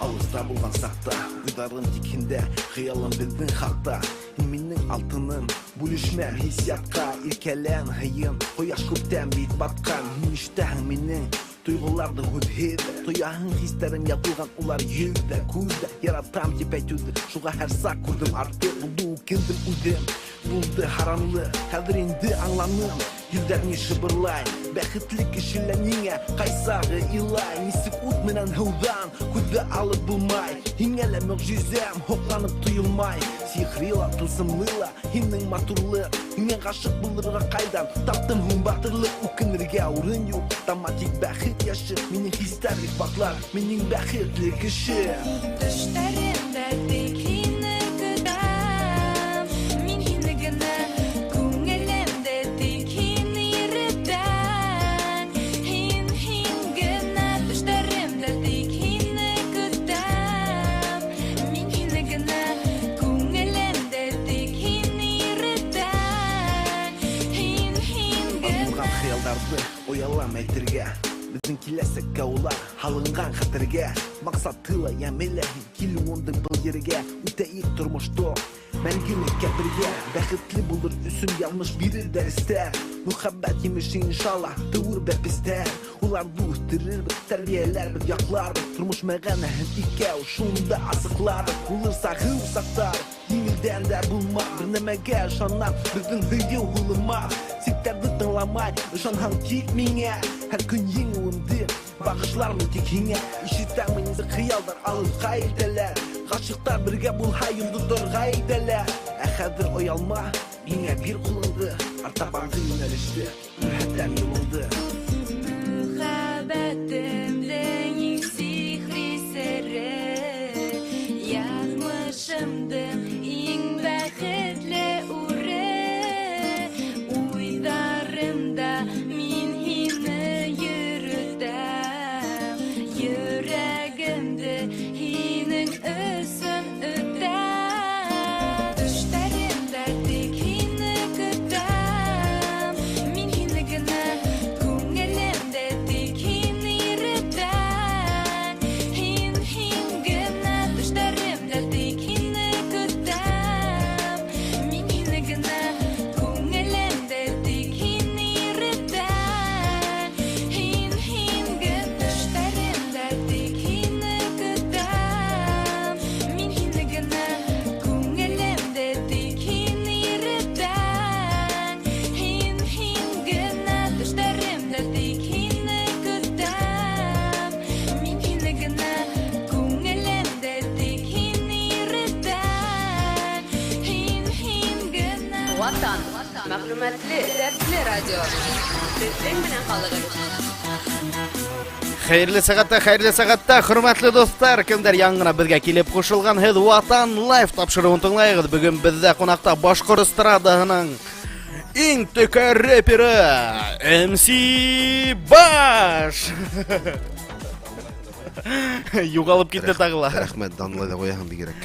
Алыста булған саҡта, уйҙарым тик һиндә, хыялым беҙҙең хаҡта. Һин минең алтыным, бүлешмәм хиссиятҡа, иркәлән һыйым, ҡояш күптән бит батҡан. Һин ишетәһең минең тойғоларҙы һүҙһеҙ, тояһың хистәрем яҙылған улар йөҙҙә, күҙҙә. Яратам тип әйтеүҙе, шуға һәр саҡ күрҙем артыҡ булды, үкендем үҙем. Булды харамлы, хәҙер инде аңланым. Йөҙҙәр ни шыбырлай, бәхетле кешеләр ниңә ҡайсағы илай. Нисек ут менән һыуҙан күҙҙе алып булмай. Һиңә лә мөғжизәм һоҡланып тойолмай. Сихри ла, тылсымлы ла һинең матурлыҡ. Һиңә ғашиҡ булырға ҡайҙан таптым һуң батырлыҡ. Үкенергә урын юҡ, тама тик бәхет йәше. Минең хистәр иҫбатлар, минең бәхетле кеше. Төштәремдә тик һине көтәм, мин һине генә, күңелемдә тик һин йөрөтәң. Һин, һин генә, төштәремдә тик һине көтәм, мин һине генә, күңелемдә тик һин йөрөтәң. Һин, һин генә. Алынған хыялдарҙы оялам әйтергә, беҙҙең киләсәккә улар һалынған хәтергә. Маҡсаты ла йәме лә һин килеүеңде был ергә. Үтәйек тормошто мәңгелеккә бергә. Бәхетле булыр өсөн яҙмыш бирер дәрестәр. Мөхәббәт емеше иншалла тыуыр бәпестәр. Уларҙы үҫтерербеҙ, тәрбиәләрбеҙ, яҡларбыҙ. Тормош мәғәнәһен икәү шунда асыҡларбыҙ. Булыр сағы усаҡтар, еңелдән дә булмаҫ. Бер нәмәгә ышанам, беҙҙең һөйөү һулымаҫ. Ситтәрҙе тыңламай, ышанһаң тик миңә. Һәр көн еңеүемде бағышлармын тик һиңә. Ишетәмен инде хыялдар алыҫҡа илтәләр. Ғашиҡтар бергә булһа йондоҙҙарға илтәләр. Ә хәҙер оялма, миңә бир ҡулыңды. Артабанғы йүнәлеште күрһәтәм юлыңды. Мөхәббәтемдең иң сихри сере, яҙмышымдың иң бәхетле үре. Уйҙарымда мин һине йөрөтәм, йөрәгемде һинең өсөн өтәм. Төштәремдә тик һине көтәм, мин һине генә, күңелемдә Хөрмәтле, дәртле радио. Беҙҙең менән ҡалығыҙ. Хәйерле сәғәттә, хәйерле сәғәттә, хөрмәтле дуҫтар, кемдәр яңы ғына беҙгә килеп ҡушылған, һеҙ Ватан Лайф тапшырыуын тыңлайығыҙ. Бөгөн беҙҙә ҡунаҡта башҡорт эстрадаһының иң текә рэперы MC Баш. Юғалып китте тағы ла. Рәхмәт, данлай да ҡуяһың бигерәк.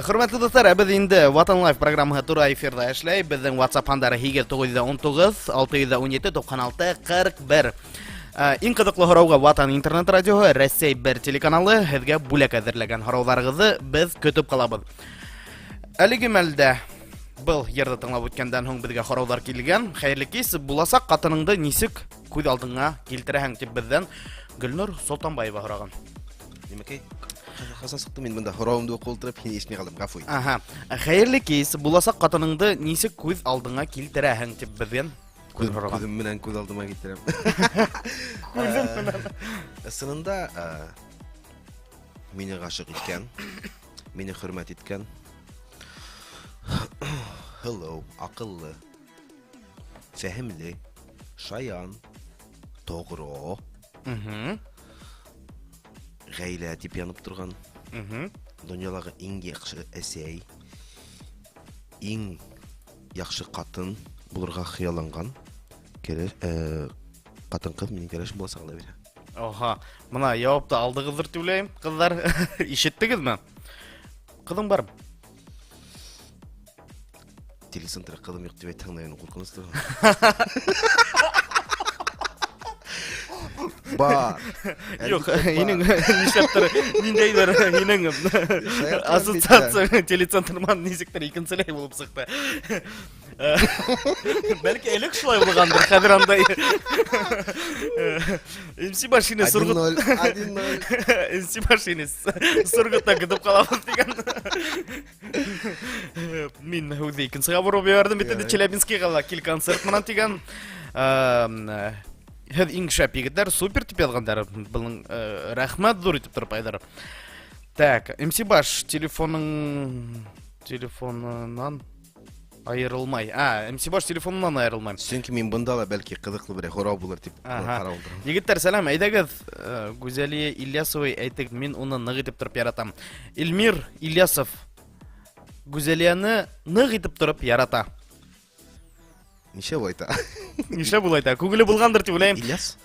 Хөрмәтле дуҫтар, ә беҙ инде Ватан Лайф программаһы тура эфирҙа эшләй. Беҙҙең WhatsApp һандары 8 919 617 96 41. Иң ҡыҙыҡлы һорауға Ватан интернет радиоһы, Рәсәй бер телеканалы һеҙгә бүләк әҙерләгән. Һорауҙарығыҙҙы беҙ көтөп ҡалабыҙ. Әлеге мәлдә был йырҙы тыңлап үткәндән һуң беҙгә һорауҙар килгән. Хәйерле кис, буласаҡ ҡатыныңды нисек күҙ алдыңа килтерәһең тип беҙҙән Гөлнур Солтанбаева һораған. Нимәкәй? Ҡасан сыҡты мин бында һорауымды уҡып ултырып, һине ишетмәй ҡалдым, ғәфү ит. Аһа. Хәйерле кис, буласаҡ ҡатыныңды нисек күҙ алдыңа килтерәһең тип беҙҙән Күҙ, һораған. Күҙем менән күҙ алдыма килтерәм. Күҙем менән. Ысынында мине ғашиҡ иткән, мине хөрмәт иткән, һылыу, аҡыллы, фәһемле, шаян, тоғро, ғаилә тип янып торған, донъялағы иң яҡшы әсәй, иң яҡшы ҡатын булырға хыялланған кәләш, ҡатын-ҡыҙ минең кәләшем буласаҡ, Алла бирһә. Оһа, мына яуапты алдығыҙҙыр тип уйлайым, ҡыҙҙар. Ишеттегеҙме? Ҡыҙың бармы? Телецентр ҡыҙым юҡ тип әйтһәң дә инде ҡурҡыныс түгел. Бар. Юҡ, Әлбиттә, бар. һинең нишләптер, ниндәйҙер һинең ассоциация телецентр менән нисектер икенселәй булып сыҡты. Бәлки элек шулай булғандыр, хәҙер андай. MC Баш һине Один Сургут ноль, 1-0. MC Баш һине Сургутта көтөп ҡалабыҙ тигән. Мин һүҙҙе икенсегә бороп ебәрҙем бит инде. Челябинскийға ла кил концерт менән тигән. Һеҙ иң шәп егеттәр, супер тип яҙғандар. Бының рәхмәт ҙур итеп тороп, Айдар. Так, MC Баш телефоның телефонынан айырылмай. А, MC Баш телефонынан айырылмай. Сөнки мин бында ла бәлки ҡыҙыҡлы бер һорау булыр тип ҡарап ултырам. Егеттәр, сәләм, әйҙәгеҙ, Гүзәлиә Ильясовой әйтек, мин уны ныҡ итеп тороп яратам. Эльмир Ильясов Гүзәлияне ныҡ итеп тороп ярата. Нишләп улай әйтә? Нишләп улай әйтә? Күңеле булғандыр тип уйлайым. Ильяс?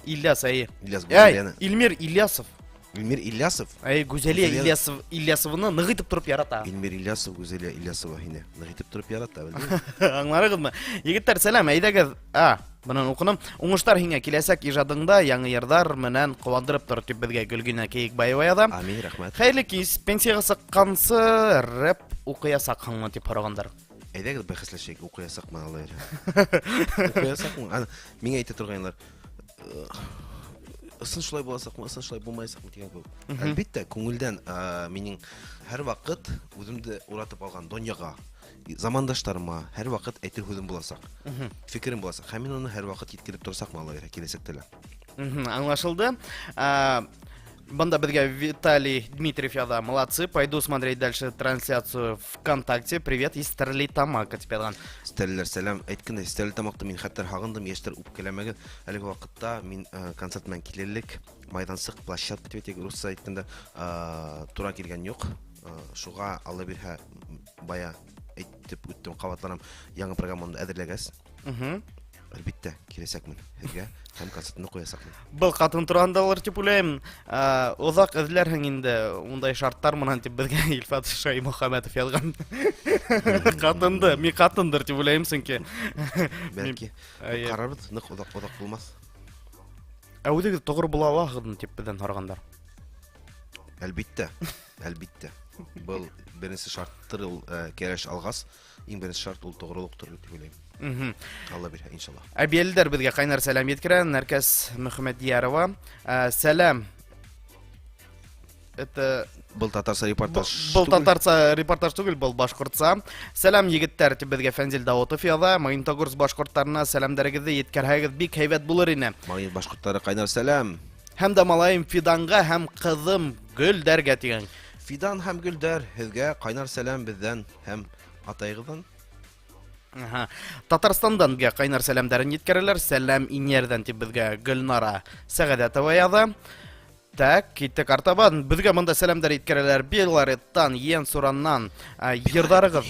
Ильяс, әйе. Ильяс Әй, Гүзәлияне. Эльмир Ильясов. Эльмир Ильясов? Әй, Гүзәлия Гүзәлия- Ильясов, Ильясованы ныҡ итеп тороп ярата. Эльмир Ильясов Гүзәлия Ильясова һине ныҡ итеп тороп ярата, белдеңме? Аңларығыҙмы? Егеттәр, сәләм, әйҙәгеҙ. А, бынан уҡыным. Уңыштар һиңә киләсәк ижадыңда яңы йырҙар менән ҡыуандырып тор тип беҙгә Гөлгенә Кейекбаева яҙа. Амин, рәхмәт. Хәйерле кис, пенсияға сыҡҡансы рэп уҡыясаҡһыңмы тип һорағандар. Әйҙәгеҙ бәхәсләшәйек, уҡыясаҡмы алай? Уҡыясаҡмы? Ана, миңә әйтә торғайнылар. Ысын шулай буласаҡмы, ысын шулай булмаясаҡмы тигән кеүек. Әлбиттә, күңелдән, минең һәр ваҡыт үҙемде уратып алған донъяға, замандаштарыма һәр ваҡыт әйтер һүҙем буласаҡ. Фекерем буласаҡ. Һәм мин уны һәр ваҡыт еткереп торсаҡмы алай киләсәктә лә. Аңлашылды. Бында беҙгә Виталий Дмитриев яҙа. Молодцы, пойду смотреть дальше трансляцию ВКонтакте. Привет из Стәрлетамака тип яҙған. Стәрлеләр, сәләм. Әйткәндәй, Стәрлетамаҡты мин хәтәр һағындым, йәштәр үпкәләмәгеҙ. Әлеге ваҡытта мин концерт менән килерлек майҙансыҡ, площадка тип әйтәйек, русса әйткәндә, тура килгән юҡ. Шуға Алла бирһә, бая әйтеп үттем, ҡабатланам, яңы программамды әҙерләгәс. Әлбиттә, киләсәкмен һеҙгә һәм концертымды ҡуясаҡмын. Был ҡатын тураһындалыр тип уйлайым. Оҙаҡ эҙләрһең инде ундай шарттар менән тип беҙгә Илфат Шаймөхәмәтов яҙған. Ҡатынды, мин ҡатындыр тип уйлайым, сөнки. Бәлки. Әйе. Ҡарарбыҙ, ныҡ оҙаҡ, оҙаҡ булмаҫ. Ә үҙегеҙ тоғро була алаһығыҙмы тип беҙҙән һорағандар. Әлбиттә, әлбиттә. Был беренсе шарттыр ул, кәләш алғас, иң беренсе шарт ул тоғролоҡтыр тип уйлайым. Алла бирһә, иншалла. Әбйәлилдәр беҙгә ҡайнар сәләм еткерә. Нәркәс Мөхәммәдьярова. Сәләм. Это Был татарса репортаж Был түгел. татарса репортаж түгел, был башҡортса. Сәләм егеттәр тип беҙгә Фәнзил Даутов яҙа. Магнитогорск башҡорттарына сәләмдәрегеҙҙе еткерһәгеҙ бик һәйбәт булыр ине. Магнит башҡорттары ҡайнар сәләм. Һәм дә малайым Фиданға һәм ҡыҙым Гөлдәргә тигән. Фидан һәм Гөлдәр, һеҙгә ҡайнар сәләм беҙҙән һәм атайығыҙҙан. Ага. Татарстандан беҙгә ҡайнар сәләмдәрен еткерәләр. Сәләм Инйәрҙән тип беҙгә Гөлнара Сәғәҙәтова яҙа. Так, киттек артабан. Беҙгә бында сәләмдәр еткерәләр Белореттан, Йәнсураннан. Йырҙарығыҙ.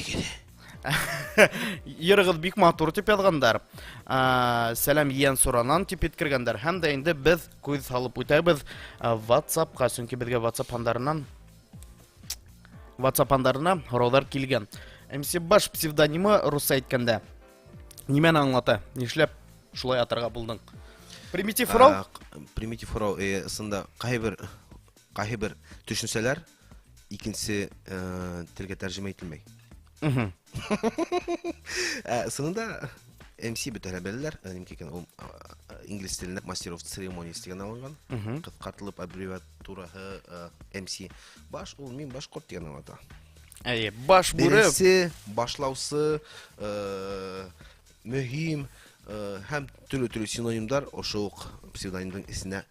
Йырығыҙ бик матур тип яҙғандар. Сәләм Йәнсураннан тип еткергәндәр. Һәм дә инде беҙ күҙ һалып үтәбеҙ WhatsApp-ҡа, сөнки беҙгә WhatsApp һандарынан WhatsApp һандарына һорауҙар килгән. MC Баш псевдонимы русса әйткәндә нимәне аңлата? Нишләп шулай атарға булдың? Примитив һорау? Примитив һорау, ысында ҡайһы бер төшөнсәләр икенсе телгә тәржемә ителмәй. Ысынында MC бөтәһе беләләр, нимә икән ул инглиз телендә Master of Ceremonies тигән алынған. Ҡыҫҡартылып аббревиатураһы MC. Баш ул мин башҡорт тигән аңлата. Әйе, баш бүре. Беренсе, башлаусы, мөһим, һәм төрлө-төрлө синонимдар ошо уҡ псевдонимдың эсенә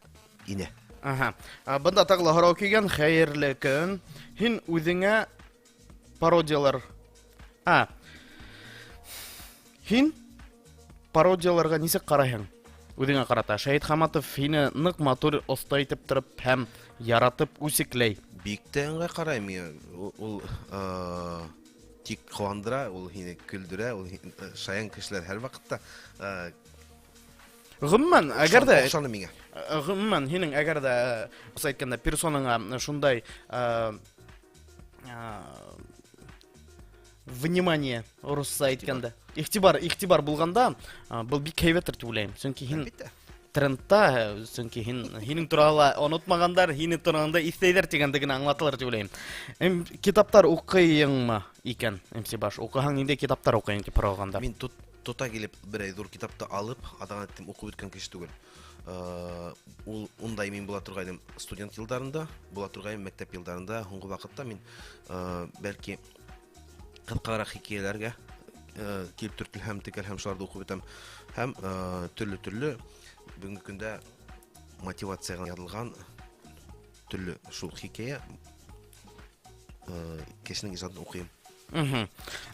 инә. Ага. Бында тағы ла һорау килгән. Хәйерле көн. Һин үҙеңә пародиялар... Һин пародияларға нисек ҡарайһың? Үҙеңә ҡарата. Шәһит Хаматов һине ныҡ матур, оҫта итеп тороп һәм яратып үсекләй. Бик тә ыңғай ҡарайым мин. Ул тик ҡыуандыра, ул һине көлдөрә, ул шаян кешеләр һәр ваҡытта. Ғөмүмән, әгәр дә Оҡшаны миңә. Ғөмүмән, һинең әгәр дә, русса әйткәндә, персонаңа шундай, внимание, русса әйткәндә, иғтибар булғанда, был бик һәйбәттер тип уйлайым. Сөнки һин Әлбиттә. трендта, сөнки һинең турала онотмағандар, һине туранда иҫләйҙәр тигәнде генә аңлатылыр тип уйлайым. Китаптар уҡыйыңмы икән, MC Баш? Уҡыһаң, ниндәй китаптар уҡыйың тип һорағандар? Мин тота килеп берәй ҙур китапты алып, аҙағына тиклем уҡып бөткән кеше түгел. Ул ундай мин була торғайным студент йылдарында, була торғайным мәктәп йылдарында. Һуңғы ваҡытта мин, бәлки ҡыҫҡараҡ хикәйәләргә, килеп төртөлһәм, текәлһәм, шуларҙы уҡып бөтәм. Һәм, төрлө-төрлө бөгөнгө көндә мотивацияға яҙылған төрлө шул хикәйә, кешенең ижадын уҡыйым.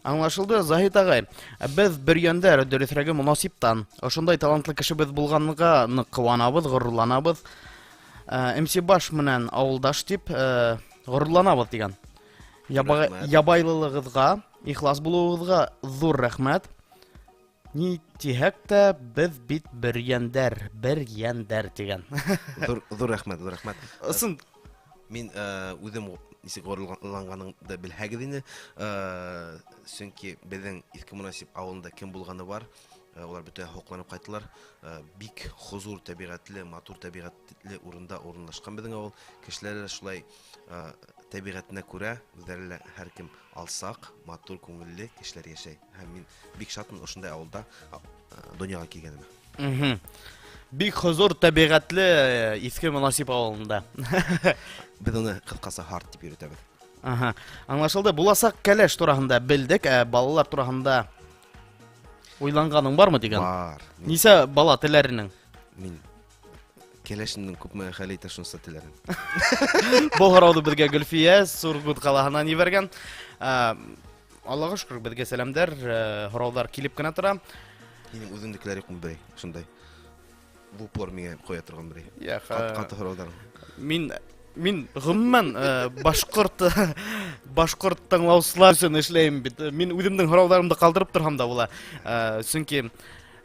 Аңлашылды, Заһит ағай. Беҙ Бөрйәндәр, дөрөҫөрәге Монасиптан. Ошондай талантлы кешебеҙ булғанға ныҡ ҡыуанабыҙ, ғорурланабыҙ. MC Баш менән ауылдаш тип, ғорурланабыҙ тигән. Рәхмәт. Ябайлылығыҙға, ихлас булыуығыҙға ҙур рәхмәт. Ни тиһәк тә, беҙ бит бөрйәндәр, бөрйәндәр тигән. Ҙур, ҙур рәхмәт, ҙур рәхмәт. Ысын. Мин, үҙем нисек ғорурланғанымды белһәгеҙ ине. Сөнки беҙҙең Иҫке Монасип ауылында кем булғаны бар, улар бөтә һоҡланып ҡайттылар. Бик хозур тәбиғәтле, матур тәбиғәтле урында урынлашҡан беҙҙең ауыл. Кешеләр ҙә шулай, тәбиғәтенә күрә үҙҙәре лә һәр кем алсаҡ, матур күңелле кешеләр йәшәй. Һәм мин бик шатмын ошондай ауылда, донъяға килгәнемә. Бик хозур тәбиғәтле Иҫке Монасип ауылында. Беҙ уны ҡыҫҡаса һарт тип йөрөтәбеҙ. Ага. Аңлашылды. Буласаҡ кәләш тураһында белдек, ә балалар тураһында уйланғаның бармы тигән? Бар. Нисә бала теләренең? Мин кәләшемдең күпме хәл итә, шунысы теләрем. Был һорауҙы беҙгә Гөлфиә Сургут ҡалаһынан ебәргән. Аллаға шөкөр, беҙгә сәләмдәр, һорауҙар килеп кенә тора. Һинең үҙеңдекеләр юҡмы берәй? Шундай. В упор миңә ҡуя торған берәй. Яҡ, Ҡаты һорауҙар. Мин ғөмүмән, башҡорт тыңлаусылар өсөн эшләйем бит. Мин үҙемдең һорауҙарымды ҡалдырып торһам да була. Сөнки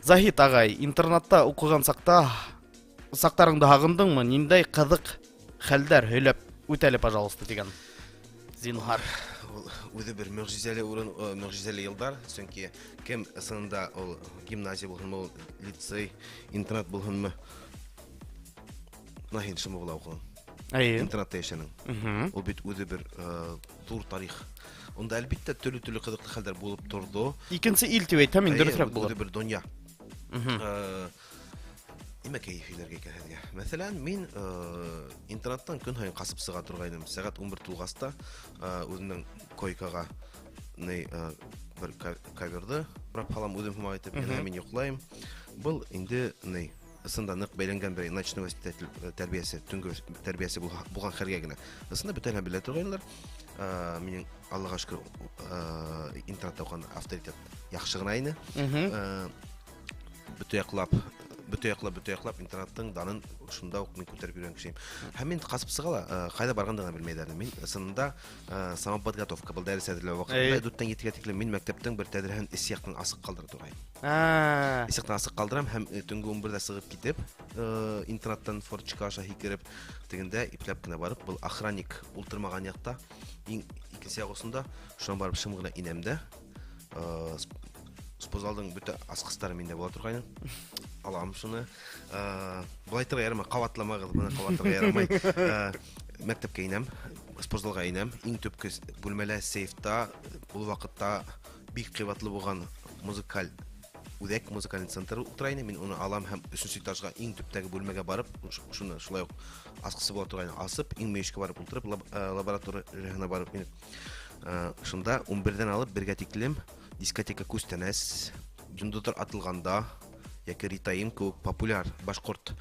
Заһит ағай, интернатта уҡыған саҡтарыңды һағындыңмы? Ниндәй ҡыҙыҡ хәлдәр һөйләп үт әле, пожалуйста, тигән. Зинһар. Ул үҙе бер мөғжизәле урын, мөғжизәле йылдар, сөнки кем ысынында ул гимназия булһынмы, ул лицей, интернат булһынмы? Бына һин шымы була уҡының. Әйе. Интернатта йәшәнең. Ул бит үҙе бер ҙур тарих. Унда әлбиттә төрлө-төрлө ҡыҙыҡлы хәлдәр булып торҙо. Икенсе ил тип әйтһәм, инде Әйе, дөрөҫөрәк булыр. Үҙе бер донъя. Нимә кәйеф һөйләргә икән һеҙгә? Мәҫәлән, мин интернаттан көн һайын ҡасып сыға торғайным. Сәғәт ун бер тулғас та үҙемдең койкаға бер коверҙы урап һалам үҙем һымаҡ итеп, мин йоҡлайым. Был инде Ысында ныҡ бәйләнгән бер ночной воспитатель тәрбиәсе, төнгө тәрбиәсе булған хәлгә генә. Ысында бөтәһен белә торғайнылар. Минең, Аллаға шөкөр, интернатта уҡыған авторитет яҡшы ғына ине. Бөтә яҡлап, бөтә яҡлап, бөтә яҡлап интернаттың данын шунда уҡ мин күтәреп йөрөгән кешейем. Һәм мин ҡасып сыға ла, ҡайҙа барғанды ғына белмәйҙәр. Мин ысынында самоподготовка, был дәрес әҙерләү ваҡытында дүрттән етегә тиклем мин мәктәптең бер тәҙрәһен эс яҡтан асыҡ ҡалдыра торғайным. Эс яҡтан асыҡ ҡалдырам һәм төнгө ун берҙә сығып китеп, интернаттан форточка аша һикереп, тегендә ипләп кенә барып, был охранник ултырмаған яҡта, иң икенсе яҡ осонда, шунан барып шым ғына инәм дә, спортзалдың бөтә асҡыстары миндә була торғайны. Алам шуны. Былай әйтергә ярамай, ҡабатламағыҙ, быны ҡабатларға ярамай. Мәктәпкә инәм, спортзалға инәм. Иң төпкө бүлмәлә сейфта ул ваҡытта бик ҡыйбатлы булған музыкаль үҙәк, музыкаль центр ултыра ине. Мин уны алам һәм өсөнсө этажға иң төптәге бүлмәгә барып, шуны шулай уҡ асҡысы була торғайны, асып, иң мөйөшкә барып ултырып, лабораторияһына барып инеп. Шунда ун берҙән алып бергә тиклем дискотека Күстәнәс, йондоҙҙар атылғанда, йәки Ритайым кеүек популяр башҡорт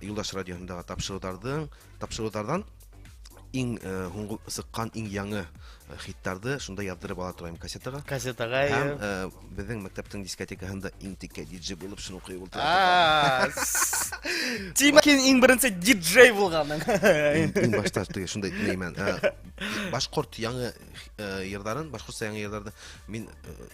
Юлдаш радиоһындағы тапшырыуҙарҙан иң һуңғы сыҡҡан иң яңы хиттарҙы шунда яҙҙырып ала торайым кассетаға. Кассетаға, Һәм, иә. Беҙҙең мәктәптең дискотекаһында иң текә диджей булып шуны ҡуйып ултыра. Тимәк, һин иң беренсе диджей булғаның. Иң башта теге шундай неймән. Башҡорт яңы йырҙарын, башҡортса яңы йырҙарҙы мин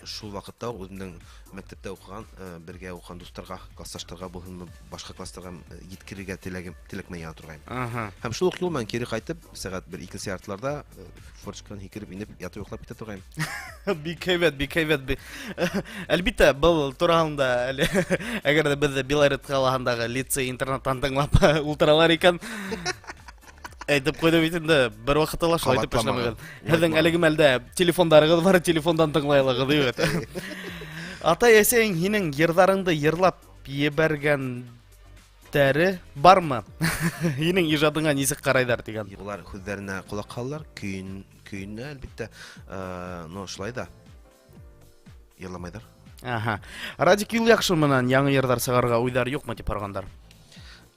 шул ваҡытта уҡ үҙемдең мәктәптә уҡыған, бергә уҡыған дуҫтарға, классташтарға булһынмы, башҡа класстарға еткерергә теләк менән яна торғайным. Һәм шул уҡ юл менән кире ҡайтып, сәғәт бер икенсе яртыларҙа форточканан һикереп инеп, ятып йоҡлап китә торғайным. Бик һәйбәт, бик һәйбәт. Әлбиттә, был тураһында әле, әгәр ҙә беҙҙе Белорет ҡалаһындағы лицей-интернаттан тыңлап ултыралар икән, әйтеп ҡуйҙы бит инде, бер ваҡытта ла шулай итеп Ҡабатламағыҙ. эшләмәгеҙ. Һеҙҙең әлеге мәлдә телефондарығыҙ бар, телефондан тыңлай алағыҙ, бит. Атай, әсәйең һинең йырҙарыңды йырлап ебәргәндәре бармы? Һинең ижадыңа нисек ҡарайҙар тигән? Улар һүҙҙәренә ҡолаҡ һалалар, көйөнә әлбиттә, но шулай да йырламайҙар. Радик Юлъяҡшин менән яңы йырҙар сығарырға уйҙар юҡмы тип һорағандар?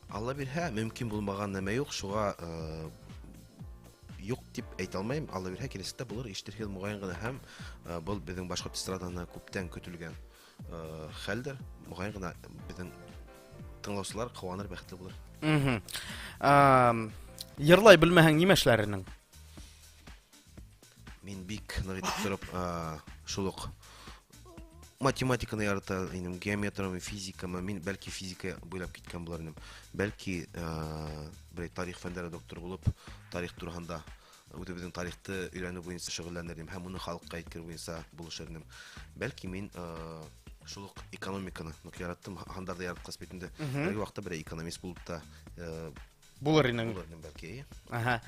Алла бирһә, мөмкин булмаған нәмә юҡ, шуға юҡ тип әйтә алмайым. Алла бирһә, киләсәктә булыр, ишетерһегеҙ моғайын ғына. Һәм был беҙҙең башҡорт эстрадаһына күптән көтөлгән хәлдер. Моғайын ғына беҙҙең тыңлаусылар ҡыуаныр, бәхетле булыр. Йырлай белмәһәң, нимә эшләр инең? Мин бик ныҡ итеп тороп, шул уҡ математиканы ярата инем, геометрияны, физиканы. Мин бәлки физика буйлап киткән булыр инем. Бәлки берәй тарих фәндәре докторы булып, тарих тураһында үҙебеҙҙең тарихты өйрәнеү буйынса шөғөлләнер инем һәм уны халыҡҡа еткереү буйынса булышыр инем. Бәлки мин шул уҡ экономиканы ныҡ яраттым, һандарҙы яратҡас бит инде. Әлеге ваҡытта берәй экономист булып та Булыр инең. булыр инем бәлки, эйе.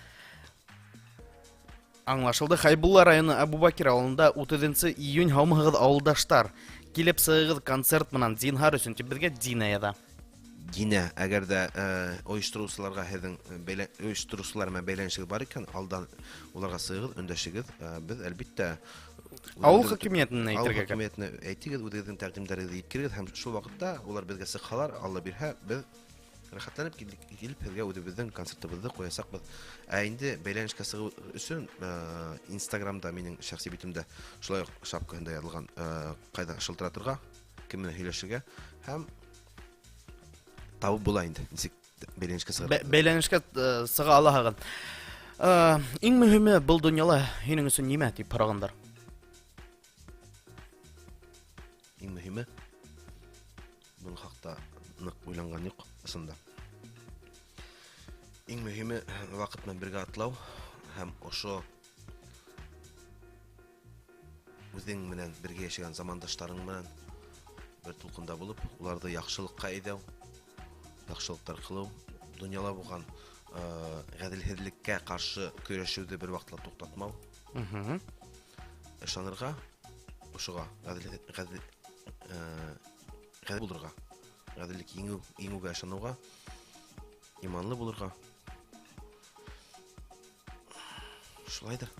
Аңлашылды. Хәйбулла районы Әбүбәкир ауылында утыҙынсы июнь һаумыһығыҙ, ауылдаштар. Килеп сығығыҙ концерт менән зинһар өсөн тип беҙгә Дина яҙа. Дина, әгәр дә ойоштороусыларға һеҙҙең ойоштороусылар менән бәйләнешегеҙ бар икән, алдан уларға сығығыҙ, өндәшегеҙ. Беҙ әлбиттә Ауыл үҙебеҙҙең хакимиәтенә ауыл әйтергә кәрәк. хакимиәтенә әйтегеҙ, үҙегеҙҙең тәҡдимдәрегеҙҙе еткерегеҙ һәм шул ваҡытта улар беҙгә сыҡһалар, Алла бирһә, беҙ рәхәтләнеп килеп һеҙгә үҙебеҙҙең концертыбыҙҙы ҡуясаҡбыҙ. Ә инде бәйләнешкә сығыу өсөн Инстаграмда минең шәхси битемдә шулай уҡ шапкаһында яҙылған ҡайҙа шылтыратырға, кем менән һөйләшергә һәм табып була инде, нисек бәйләнешкә сығырға. Бәйләнешкә сыға алаһығыҙ. Иң мөһиме был донъяла һинең өсөн нимә тип һорағандар? Иң мөһиме был хаҡта ныҡ уйланған юҡ ысында. Иң мөһиме ваҡыт менән бергә атлау һәм ошо үҙең менән бергә йәшәгән замандаштарың менән бер тулҡында булып, уларҙы яҡшылыҡҡа әйҙәү, яҡшылыҡтар ҡылыу, донъяла булған ғәҙелһеҙлеккә ҡаршы көрәшеүҙе бер ваҡытта ла туҡтатмау. Ышанырға, ошоға ғәҙел булырға, ғәҙеллек еңеүгә ышаныуға, иманлы булырға. Шулайҙыр.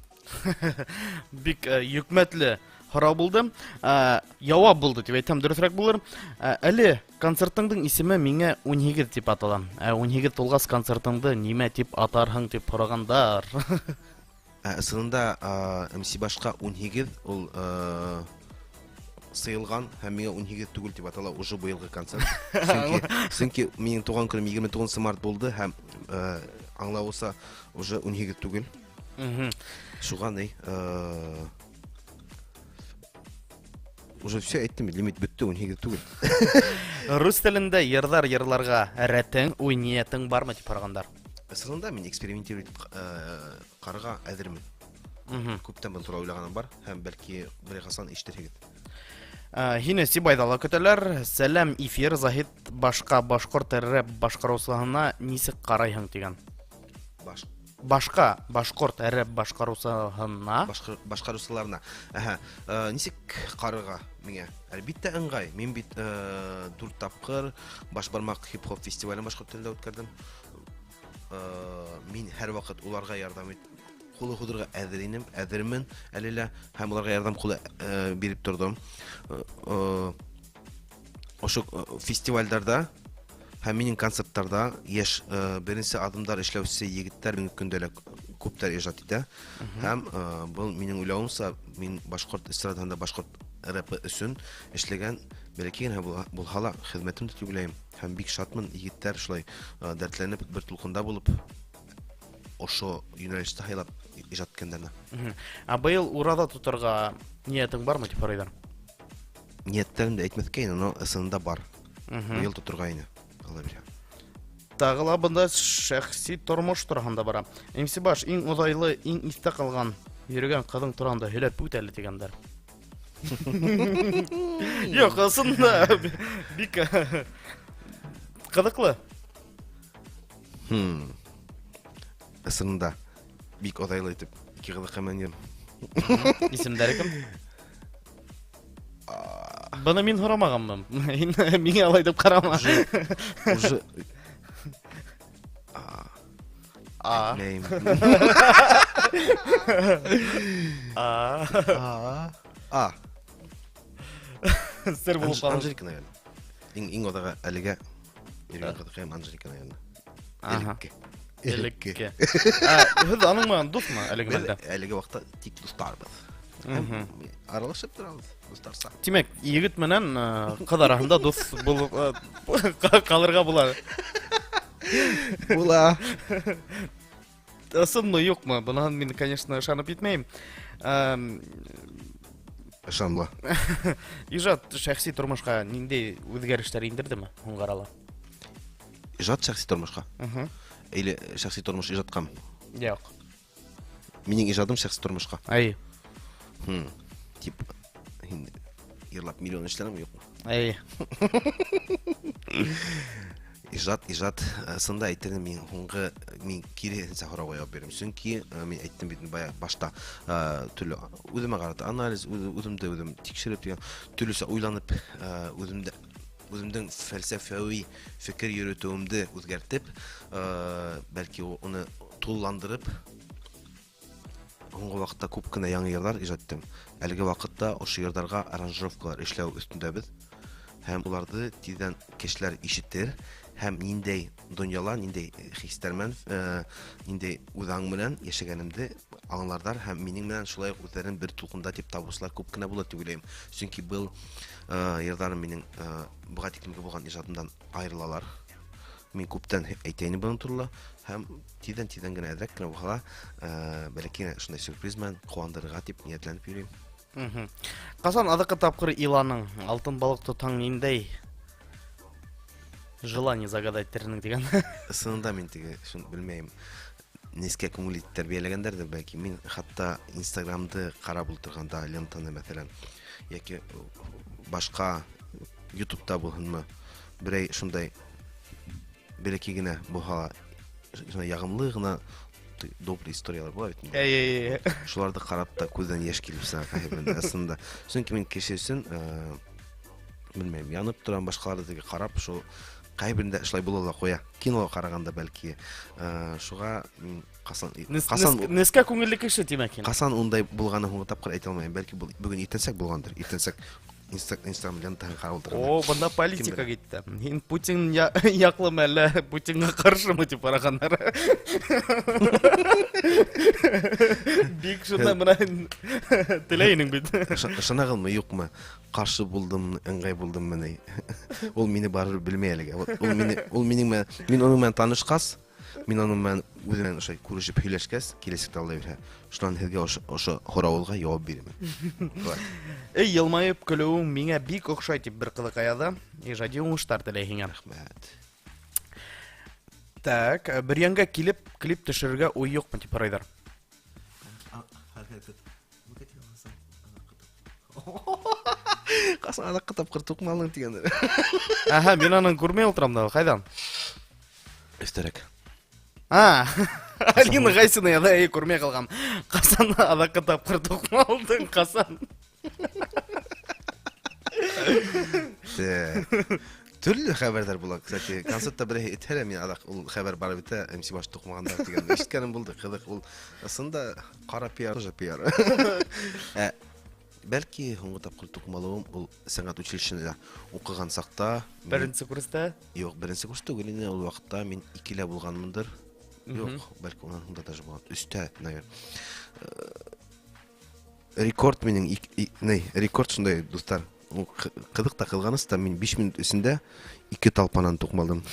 Бик йөкмәтле Һорау булды. Яуап булды дип әйтһәм дөрөҫөрәк булыр. Әле концертыңдың исеме миңә 18 дип атала. Ә 18 тулғас концертыңды нимә дип атарһың дип һорағандар. Ысынында MC Башҡа 18 ул сыйылған һәм миңә 18 түгел дип атала уже быйылғы концерт. Сөнки минең тыуған көнөм 29 март булды һәм аңлауыса уже 18 түгел. Шуға ни, уже все әйттем, лимит бөттө, 18 түгел. Рус телендә йырҙар йырларға рәтең, уй ниәтең бармы дип һорағандар. Ысынында мин экспериментировать ҡарарға әҙермен. Күптән был турала уйлағаным бар һәм бәлки берәй ҡасан ишетерһегеҙ. Һине Сибайҙа ла көтәләр. Сәләм эфир, Заһид башҡа башҡорт рэп башҡарыусыһына нисек ҡарайһың тигән. Баш. Башҡа башҡорт рэп башҡарыусыһына. Башҡарыусыларына. Әһә, нисек ҡарарға миңә? Әлбиттә ыңғай. Мин бит 4 тапҡыр баш бармаҡ хип-хоп фестивален башҡорт телендә үткәрҙем. Мин һәр ваҡыт уларға ярҙам ҡулы һуҙырға әҙер инем, әҙермен әле лә, һәм уларға ярҙам ҡулы биреп торҙом. Ошо фестивалдәрҙә һәм минең концерттарҙа йәш беренсе аҙымдар эшләүсе егеттәр бөгөнгө көндә лә күптәр ижад итә. Һәм был минең уйлауымса, мин башҡорт эстрадаһында башҡорт рэпы өсөн эшләгән бәләкәй генә булһа ла хеҙмәтемде тип уйлайым. Һәм бик шатмын, егеттәр шулай дәртләнеп бер тулҡында булып ошо йүнәлеште һайлап ижад иткәндәренә. Ә быйыл ураҙа тоторға ниәтең бармы тип һорайҙар? Ниәттәремде әйтмәҫкә ине, но ысынында бар. Быйыл тоторға ине, Алла бирһә. Тағы ла бында шәхси тормош тураһында бара. MC Баш, иң оҙайлы, иң иҫтә ҡалған йөрөгән ҡыҙың тураһында һөйләп үт әле тигәндәр. Юҡ, ысынында бик ҡыҙыҡлы. Ысынында бик оҙайлы итеп ике ҡыҙыҡҡа менән йөрөм. Исемдәре кем? Быны мин һорамағанмын. Миңә алай тип ҡарама. Уже. А. Әйтмәйем. А. А. А. Сер булып ҡалды. Анжелика, наверное. Иң оҙаға әлегә йөрөгән ҡыҙыҡайым Анжелика, наверное. Ага. Элекке. Элекке. Ә, һеҙ аның менән дуҫмы әлеге Беҙ мәлдә? әлеге ваҡытта тик дуҫтарбыҙ. Аралашып торабыҙ, дуҫтарса. Тимәк, егет менән ҡыҙ араһында дуҫ булып ҡалырға була. Була. Ысынмы, юҡмы? Бынан мин, конечно, ышанып етмәйем. Ышанма. Ижад шәхси тормошҡа ниндәй үҙгәрештәр индерҙеме һуңғы арала? Ижад шәхси тормошҡа? Или шәхси тормош ижадҡамы? Юҡ. Минең ижадым шәхси тормошҡа. Әй. Тип, һин йырлап миллион эшләнеңме, юҡмы? Әй. Ижад, ижад, сында әйтерем, мин һуңғы, мин киреһенсә һорауға яуап бирәм. Сөнки мин әйттем бит бая башта, төрлө үҙемә ҡарата анализ, үҙемде үҙем тикшереп тигән, төрлөсә уйланып, үҙемдең фәлсәфәүи фекер йөрөтөүемде үҙгәртеп, бәлки уны тулыландырып, һуңғы ваҡытта күп кенә яңы йырҙар ижад иттем. Әлеге ваҡытта ошо йырҙарға аранжировкалар эшләү өҫтөндәбеҙ. Һәм уларҙы тиҙҙән кешеләр ишетер, һәм ниндәй донъяла, ниндәй хистәр менән, ниндәй үҙаң менән йәшәгәнемде аңларҙар һәм минең менән шулай уҡ үҙҙәрен бер тулҡында тип табыусылар күп кенә булыр тип уйлайым. Сөнки был йырҙарым минең быға тиклемге булған ижадымдан айырылалар. Мин күптән әйтәйем бының турала һәм тиҙҙән-тиҙҙән генә әҙерәк кенә булһа ла бәләкәй генә шундай сюрприз менән ҡыуандырырға тип ниәтләнеп йөрөйөм. Ҡасан аҙаҡҡы тапҡыр иланың, алтын балыҡ тотһаң ниндәй желание загадать теренең тигән? Ысынында мин теге шуны белмәйем. Нескә күңел итеп тәрбиәләгәндәрҙер бәлки. Мин хатта Инстаграмды ҡарап ултырғанда, лентаны, мәҫәлән, йәки башҡа Ютубта булһынмы, берәй шундай бәләкәй генә булһа ла, шундай яғымлы ғына добрый историялар була бит инде. Әй, әй, әй. Шуларҙы ҡарап та күҙҙән йәш килеп сыға ҡайһы ысында. Сөнки мин кеше өсөн, белмәйем, янып торам, башҡаларҙы теге ҡарап, шул Ҡайберендә шулай була ла ҡуя. Киноға ҡарағанда бәлки. Шуға мин ҡасан ҡасан Нескә күңелле кеше тимәк һин. Ҡасан ундай булғаны һуңғы тапҡыр әйтә алмайым. Бәлки был бөгөн иртәнсәк булғандыр. Иртәнсәк Инстаграм лентаһын ҡарап ултырғанда. О, бында политика китте. Һин Путин яҡлымы әллә Путинға ҡаршымы тип һорағандар. Бик шунда бына теләй инең бит. Ышанағынмы, юҡмы? Ҡаршы булдым, ыңғай булдыммы ни? Ул мине барыбер белмәй әлегә. Ул мине, ул минең менән, мин уның менән танышҡас, мин уның менән үҙе менән ошолай күрешеп һөйләшкәс, киләсәктә Алла бирһә, шунан һеҙгә ошо һорауға яуап бирермен. Эй, йылмайып көлөүең миңә бик оҡшай тип бер ҡыҙыҡай яҙа. Ижади уңыштар теләй һиңә. Рәхмәт. Так, Бөрйәнгә килеп клип төшөрөргә уй юҡмы тип һорайҙар. Ҡасан аҙаҡҡы тапҡыр туҡмалың тигәндер. Аһа, мин уны күрмәй ултырам да, ҡайҙан? Өҫтәрәк. А, Алина Гайсина яҙа, эй, күрмәй ҡалғам. Ҡасан аҙаҡҡы тапҡыр туҡмалдың, ҡасан? Төрлө хәбәрҙәр була, кстати. Концертта береһе әйтһә лә, мин аҙаҡ ул хәбәр барып етә, МС баш туҡмағандар тигән ишеткәнем булды. Ҡыҙыҡ, ул ысында ҡара пиар, тоже пиар. Бәлки һуңғы тапҡыр туҡмалыуым ул сәнғәт училищеһында уҡыған саҡта. Беренсе курста? Юҡ, беренсе курс түгел ине, ул ваҡытта мин икелә булғанмындыр. Юҡ, бәлки унан һуң да даже булған. Өстә, наверное. Рекорд минең ни, рекорд шундай, дуҫтар. Ул ҡыҙыҡ та ҡыҙғаныс та, мин 5 минут эсендә 2 талпанан туҡмалдым.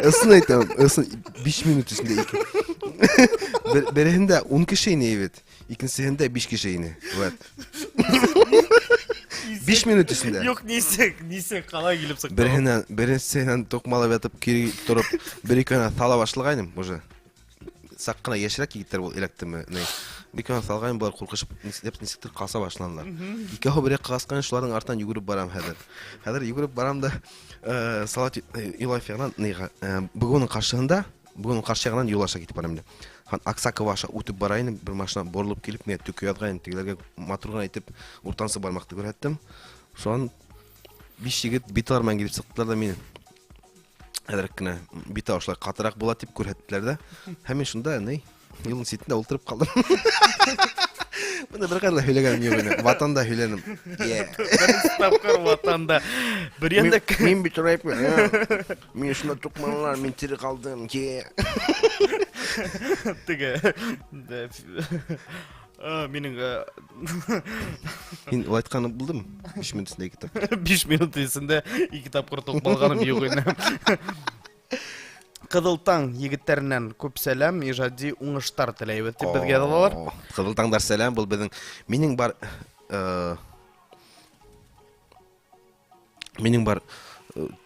Ысын әйтәм, ысын 5 минут эсендә 2. Береһендә 10 кеше ине бит, икенсеһендә 5 кеше ине. Вот. 5 минут эсендә. Юҡ, нисек ҡалай килеп сыҡты? Беренсеһенән туҡмалап ятып, кире тороп, бер икәүенә һала башлағайным уже. Саҡ ҡына йәшерәк егеттәр был эләктеме, ни. Бер икәүенә һалғайным, былар ҡурҡышып, нисектер ҡаса башланылар. Икәүһе бер яҡҡа ҡасҡан, шуларҙың артынан йүгереп барам хәҙер. Хәҙер йүгереп барам да, Салават Юлаев яғынан, ниға Бөгөнөң ҡаршыһында, Бөгөнөң ҡаршы яғынан юл аша китеп барам инде. Һәм Аксакова аша үтеп бара инем, бер машина боролоп килеп, миңә төкө яҙғайным, тегеләргә матур ғына итеп уртансы бармаҡты күрһәттем. Шунан 5 егет биталар менән килеп сыҡтылар да мине. Әҙерәк кенә бита ошолай ҡатыраҡ була тип күрһәттеләр ҙә. Һәм мин шунда, ни, юлдың ситендә ултырып ҡалдым. Бында бер ҡайҙа ла һөйләгәнем юҡ ине. Ватанда һөйләнем. Yeah. Беренсе тапҡыр ватанда. Бер йәндә Мин бит рэпер, ә. Мин шунда туҡманылар, мин тере ҡалдым. Yeah. Теге, минең, Һин улай әйткәнең булдымы? 5 минут эсендә 2 тапҡыр. 5 минут эсендә 2 тапҡыр туҡмалғаным юҡ ине. Ҡыҙыл таң егеттәренән күп сәләм, ижади уңыштар теләйбеҙ тип беҙгә яҙалар. О, Ҡыҙыл таңдар сәләм, был беҙҙең, минең бар, минең бар,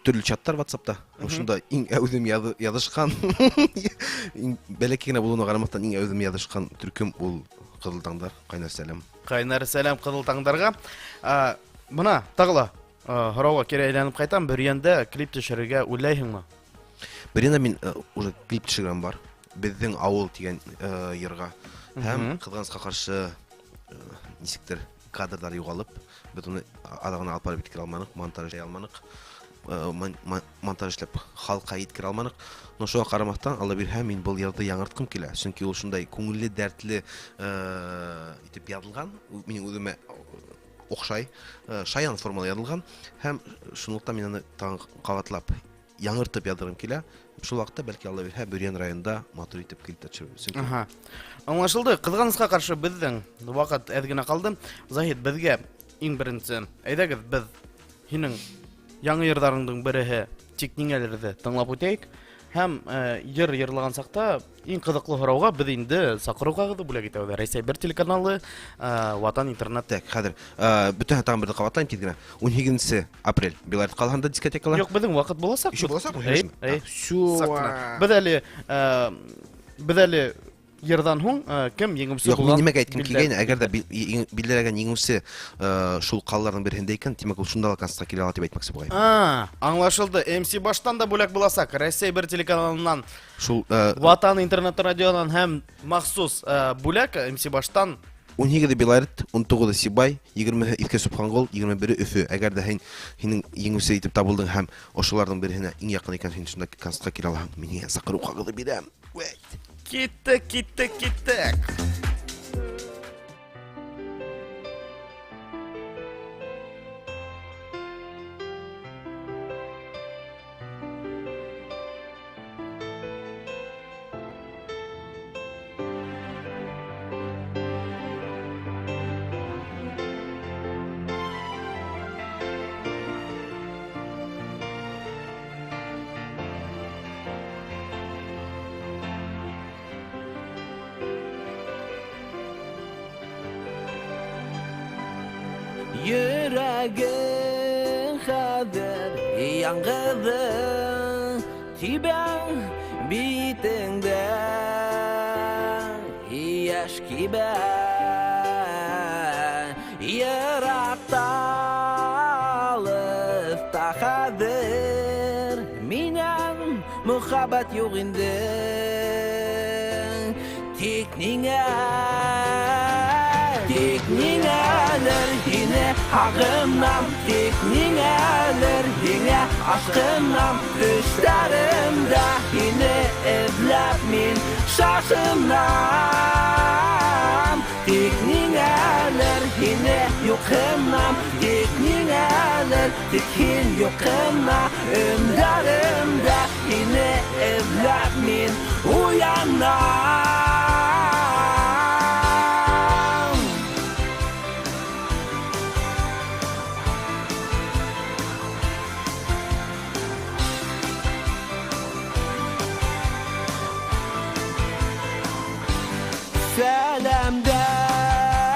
төрлө чаттар WhatsAppта. Ошонда иң әүҙем яҙышҡан, иң бәләкәй генә булыуына ҡарамаҫтан, иң әүҙем яҙышҡан төркөм ул Ҡыҙыл таңдар. Ҡайнар сәләм. Ҡайнар сәләм Ҡыҙыл таңдарға. Бына тағы ла, һорауға кире әйләнеп ҡайтам. Бөрйәндә клип төшөрөргә уйлайһыңмы? Бөрйәндә мин, уже клип төшөргән бар. Беҙҙең ауыл тигән, йырға. Һәм ҡыҙғанысҡа ҡаршы, нисектер кадрҙар юғалып, беҙ уны аҙағына алып барып еткерә алманыҡ, монтаж эшләй алманыҡ. Монтаж эшләп халыҡҡа еткерә алманыҡ. Но шуға ҡарамаҫтан, Алла бирһә, мин был йырҙы яңыртҡым килә. Сөнки ул шундай күңелле, дәртле, итеп яҙылған, минең үҙемә оҡшай, шаян формала яҙылған. Һәм шунлыҡтан мин аны тағы ҡабатлап яңыртып яҙырғым килә. Шул ваҡытта бәлки Алла бирһә, Бөрйән районында матур итеп килеп тә төшөрбөҙ. Сөнки Аһа. Аңлашылды. Ҡыҙғанысҡа ҡаршы беҙҙең ваҡыт әҙ генә ҡалды. Заһид, беҙгә иң беренсе, әйҙәгеҙ, беҙ һинең яңы йырҙарыңдың береһе Тик ниңәлерҙе тыңлап үтәйек. Һәм, йыр йырлаған саҡта иң ҡыҙыҡлы һорауға беҙ инде саҡырыу ҡағыҙы бүләк итәбеҙ. Рәсәй бер телеканалы, Ватан интернет. Так, хәҙер, бөтәһен тағын берҙе ҡабатлайым тиҙ генә. Ун һигеҙенсе апрель Белорет ҡалаһында дискотекалар. Юҡ, беҙҙең ваҡыт буласаҡ. Еще буласаҡмы? Эй, Һөйләшме? эй. Так, всё. Саҡ ҡына. Беҙ әле йырҙан һуң, кем еңеүсе Юҡ, мин булған нимәгә әйткем билдәле. килгәйне, әгәр дә билдәләгән еңеүсе, шул ҡалаларҙың береһендә икән, тимәк, ул шунда ла концертҡа килә ала тип әйтмәксе буғай. Аңлашылды. МС баштан да бүләк буласаҡ. Рәсәй бер телеканалынан, Шул, Ватан интернет радионан һәм махсус, бүләк МС баштан 18-е Белорет, 19-ы Сибай, 20-һе Иҫке Собханғол, 21-е Өфө. Әгәр ҙә һин һинең еңеүсе итеп табылдың һәм ошоларҙың береһенә иң яҡын икән, һин шунда концертҡа килә алаһың. Мин һиңә саҡырыу ҡағыҙы бирәм. Вәйт. Киттек, киттек, киттек. Йөрәгең хәҙер яңғыҙың Тибә битеңдә йәш кибә Йыраҡта алыҫта хәҙер Минән мөхәббәт юҡ инде Тик ниңә Тик ниңәлер һине һағынам Тик ниңәлер һиңә ашҡынам Төштәремдә һине эҙләп мин шашынам Тик ниңәлер һине юҡһынам Тик ниңәлер тик һин юҡһына Өндәремдә һине эҙләп мин уянам.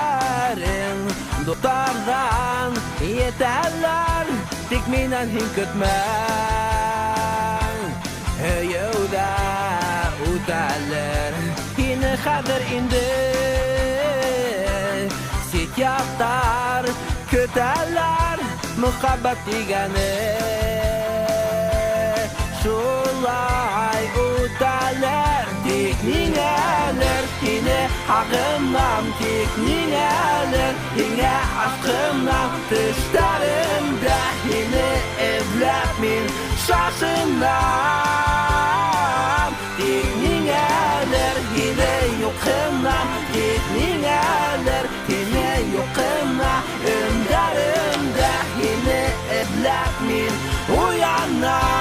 Сәләмдәрең дуҫтарҙан етәләр, тик минән һин көтмә. Һөйөүҙә үтәлер һине хәҙер инде сит яҡтар көтәләр мөхәббәт тигәне шулай үтәлер. Тик ниңәлер һине һағынам, тик ниңәлер һиңә ашҡынам, төштәремдә һине эҙләп мин шашынам. Тик ниңәлер һине юҡһынам, тик ниңәлер һине юҡһына, өндәремдә һине эҙләп мин уянам.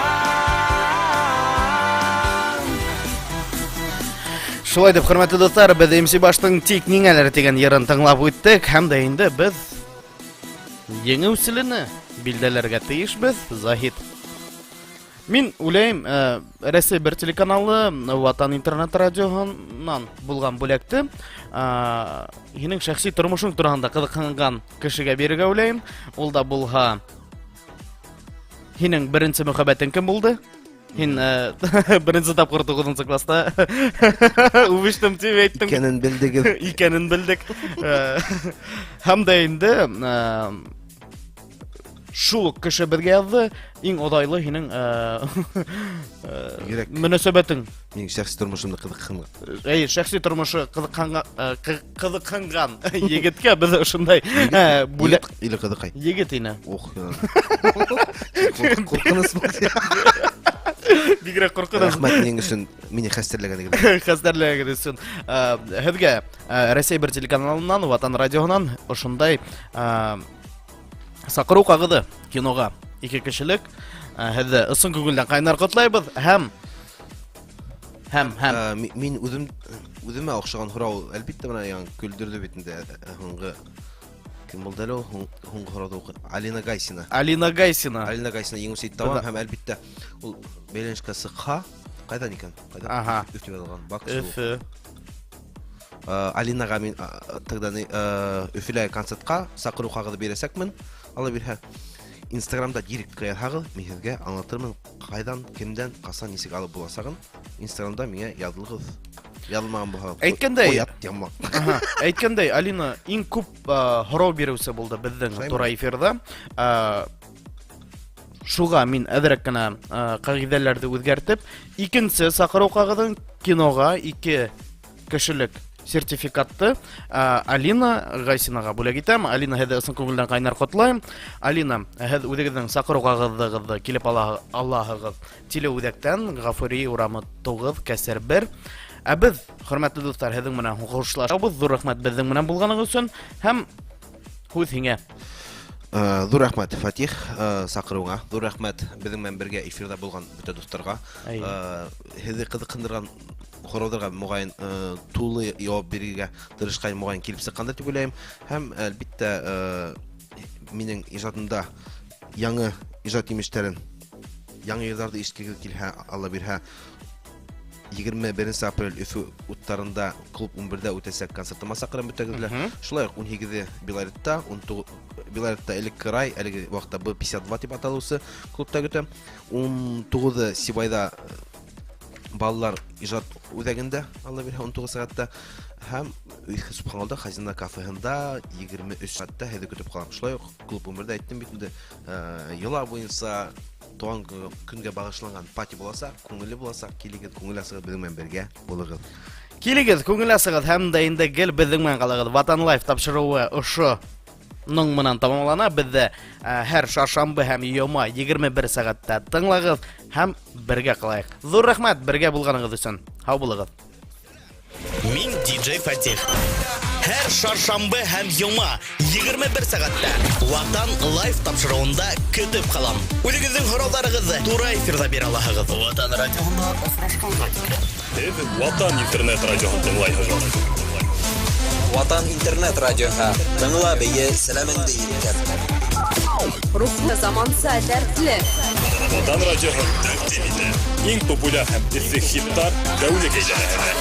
Шулай итеп, хөрмәтле дуҫтар, беҙ MC Баштың Тик ниңәлер тигән йырын тыңлап үттек һәм дә инде беҙ еңеүселене билдәләргә тейешбеҙ, Заһид. Мин уйлайым, Рәсәй бер телеканалы, Ватан интернет радиоһынан булған бүләкте, һинең шәхси тормошоң тураһында ҡыҙыҡһынған кешегә бирергә уйлайым. Ул да булһа, һинең беренсе мөхәббәтең кем булды? Һин беренсе тапҡыр туғыҙынсы класста үбештем тип әйттең. Икәнен белдегеҙ. Икәнен белдек. Һәм дә инде шул уҡ кеше беҙгә яҙҙы, иң оҙайлы һинең Йөрәк. мөнәсәбәтең. Минең шәхси тормошомдо ҡыҙыҡһынған. Әй, шәхси тормошо ҡыҙыҡһынған егеткә беҙ ошондай, Егет? бүләк. Егет или ҡыҙыҡай? Егет ине. Ох, я. Ҡурҡыныс булды. Бигерәк ҡурҡыныс. Рәхмәт минең өсөн, мине хәстәрләгәнегеҙ. Хәстәрләгәнегеҙ өсөн. Һеҙгә, Рәсәй бер телеканалынан, Ватан радиоһынан ошондай, саҡырыу ҡағыҙы киноға ике кешелек. Һеҙҙе ысын күңелдән ҡайнар ҡотлайбыҙ һәм һәм, һәм. Мин үҙемә оҡшаған һорау, әлбиттә, бына яңы көлдөрҙө бит инде, һуңғы кем булды әле ул? Һуңғы һорауҙы уҡы. Алина Гайсина. Алина Гайсина. Алина Гайсина еңеүсе итеп табам Бына. һәм әлбиттә ул бәйләнешкә сыҡһа, ҡайҙан икән? Ҡайҙан? Аһа. Өф тип яҙылған. Бак шул. Өфө. Алинаға мин, тогда не, Өфөлә концертҡа саҡырыу ҡағыҙы бирәсәкмен. Алла бирһә. Инстаграмда директҡа яҙһағыҙ, мин һеҙгә аңлатырмын ҡайҙан, кемдән, ҡасан, нисек алып буласағын. Инстаграмда миңә яҙылығыҙ. Яҙылмаған булһағыҙ, Әйткәндәй, оят тема. Аһа, әйткәндәй, Алина иң күп, һорау биреүсе булды беҙҙең Шулаймы? тура эфирҙа. Шуға мин әҙерәк кенә, ҡағиҙәләрҙе үҙгәртеп, икенсе саҡырыу ҡағыҙын киноға ике кешелек сертификатты Алина Гайсинаға бүләк итәм. Алина, һеҙҙе ысын күңелдән ҡайнар ҡотлайым. Алина, һеҙ үҙегеҙҙең саҡырыу ҡағыҙығыҙҙы килеп алаһығыҙ телеүҙәктән, Ғафури урамы 9, кәсер 1. Ә беҙ, хөрмәтле дуҫтар, һеҙҙең менән хушлашабыҙ. Ҙур рәхмәт беҙҙең менән булғанығыҙ өсөн һәм һүҙ һиңә. Ҙур рәхмәт, Фатих, саҡырыуыңа. Ҙур рәхмәт беҙҙең менән бергә эфирҙа булған бөтә дуҫтарға. Һеҙҙе ҡыҙыҡһындырған һорауҙарға моғайын тулы яуап бирергә тырышҡан моғайын килеп сыҡҡандыр тип уйлайым. Һәм әлбиттә, минең ижадымда яңы ижад емештәрен, яңы йырҙарҙы ишеткегеҙ килһә, Алла бирһә, 21 апрель Өфө уттарында клуб 11-дә үтәсәк концертыма саҡырам бөтәгеҙҙе лә. Шулай уҡ 18-е Белоретта, Белоретта элекке рай, әлеге ваҡытта Б52 тип аталыусы клубта көтәм. 19-ы Сибайҙа балалар ижад үҙәгендә, Алла бирһә, 19 сәғәттә. Һәм Субханалда Хазина кафеһында 23 сәғәттә һеҙҙе көтөп ҡалам. Шулай уҡ клуб 11-дә әйттем бит инде, йола буйынса туған көнгә бағышланған пати буласаҡ, күңелле буласаҡ. Килегеҙ, күңел асығыҙ, беҙҙең менән бергә булығыҙ. Килегеҙ, күңел асығыҙ һәм дә инде гел беҙҙең менән ҡалығыҙ. Ватан Лайф тапшырыуы ошо ның менән тамамлана. Беҙҙе һәр шаршамбы һәм йома 21 сәғәттә тыңлағыҙ һәм бергә ҡалайыҡ. Ҙур рәхмәт бергә булғанығыҙ өсөн. Һау булығыҙ. Мин диджей Фатих. Һәр шаршамбы һәм йома 21 сәғәттә Ватан Лайф тапшырыуында көтөп ҡалам. Үҙегеҙҙең һорауҙарығыҙҙы тура эфирҙа бирә алаһығыҙ. Ватан радиоһында осрашҡанға тиклем. Һеҙ Ватан интернет радиоһын тыңлайһығыҙ. Ватан интернет радиоһы. Тыңла, бейе, сәләмеңде еткер. Рухлы, заманса, дәртле. Ватан радиоһы тәҡдим итә. Иң популяр һәм эҫе хиттар тәүлек әйләнәһенә.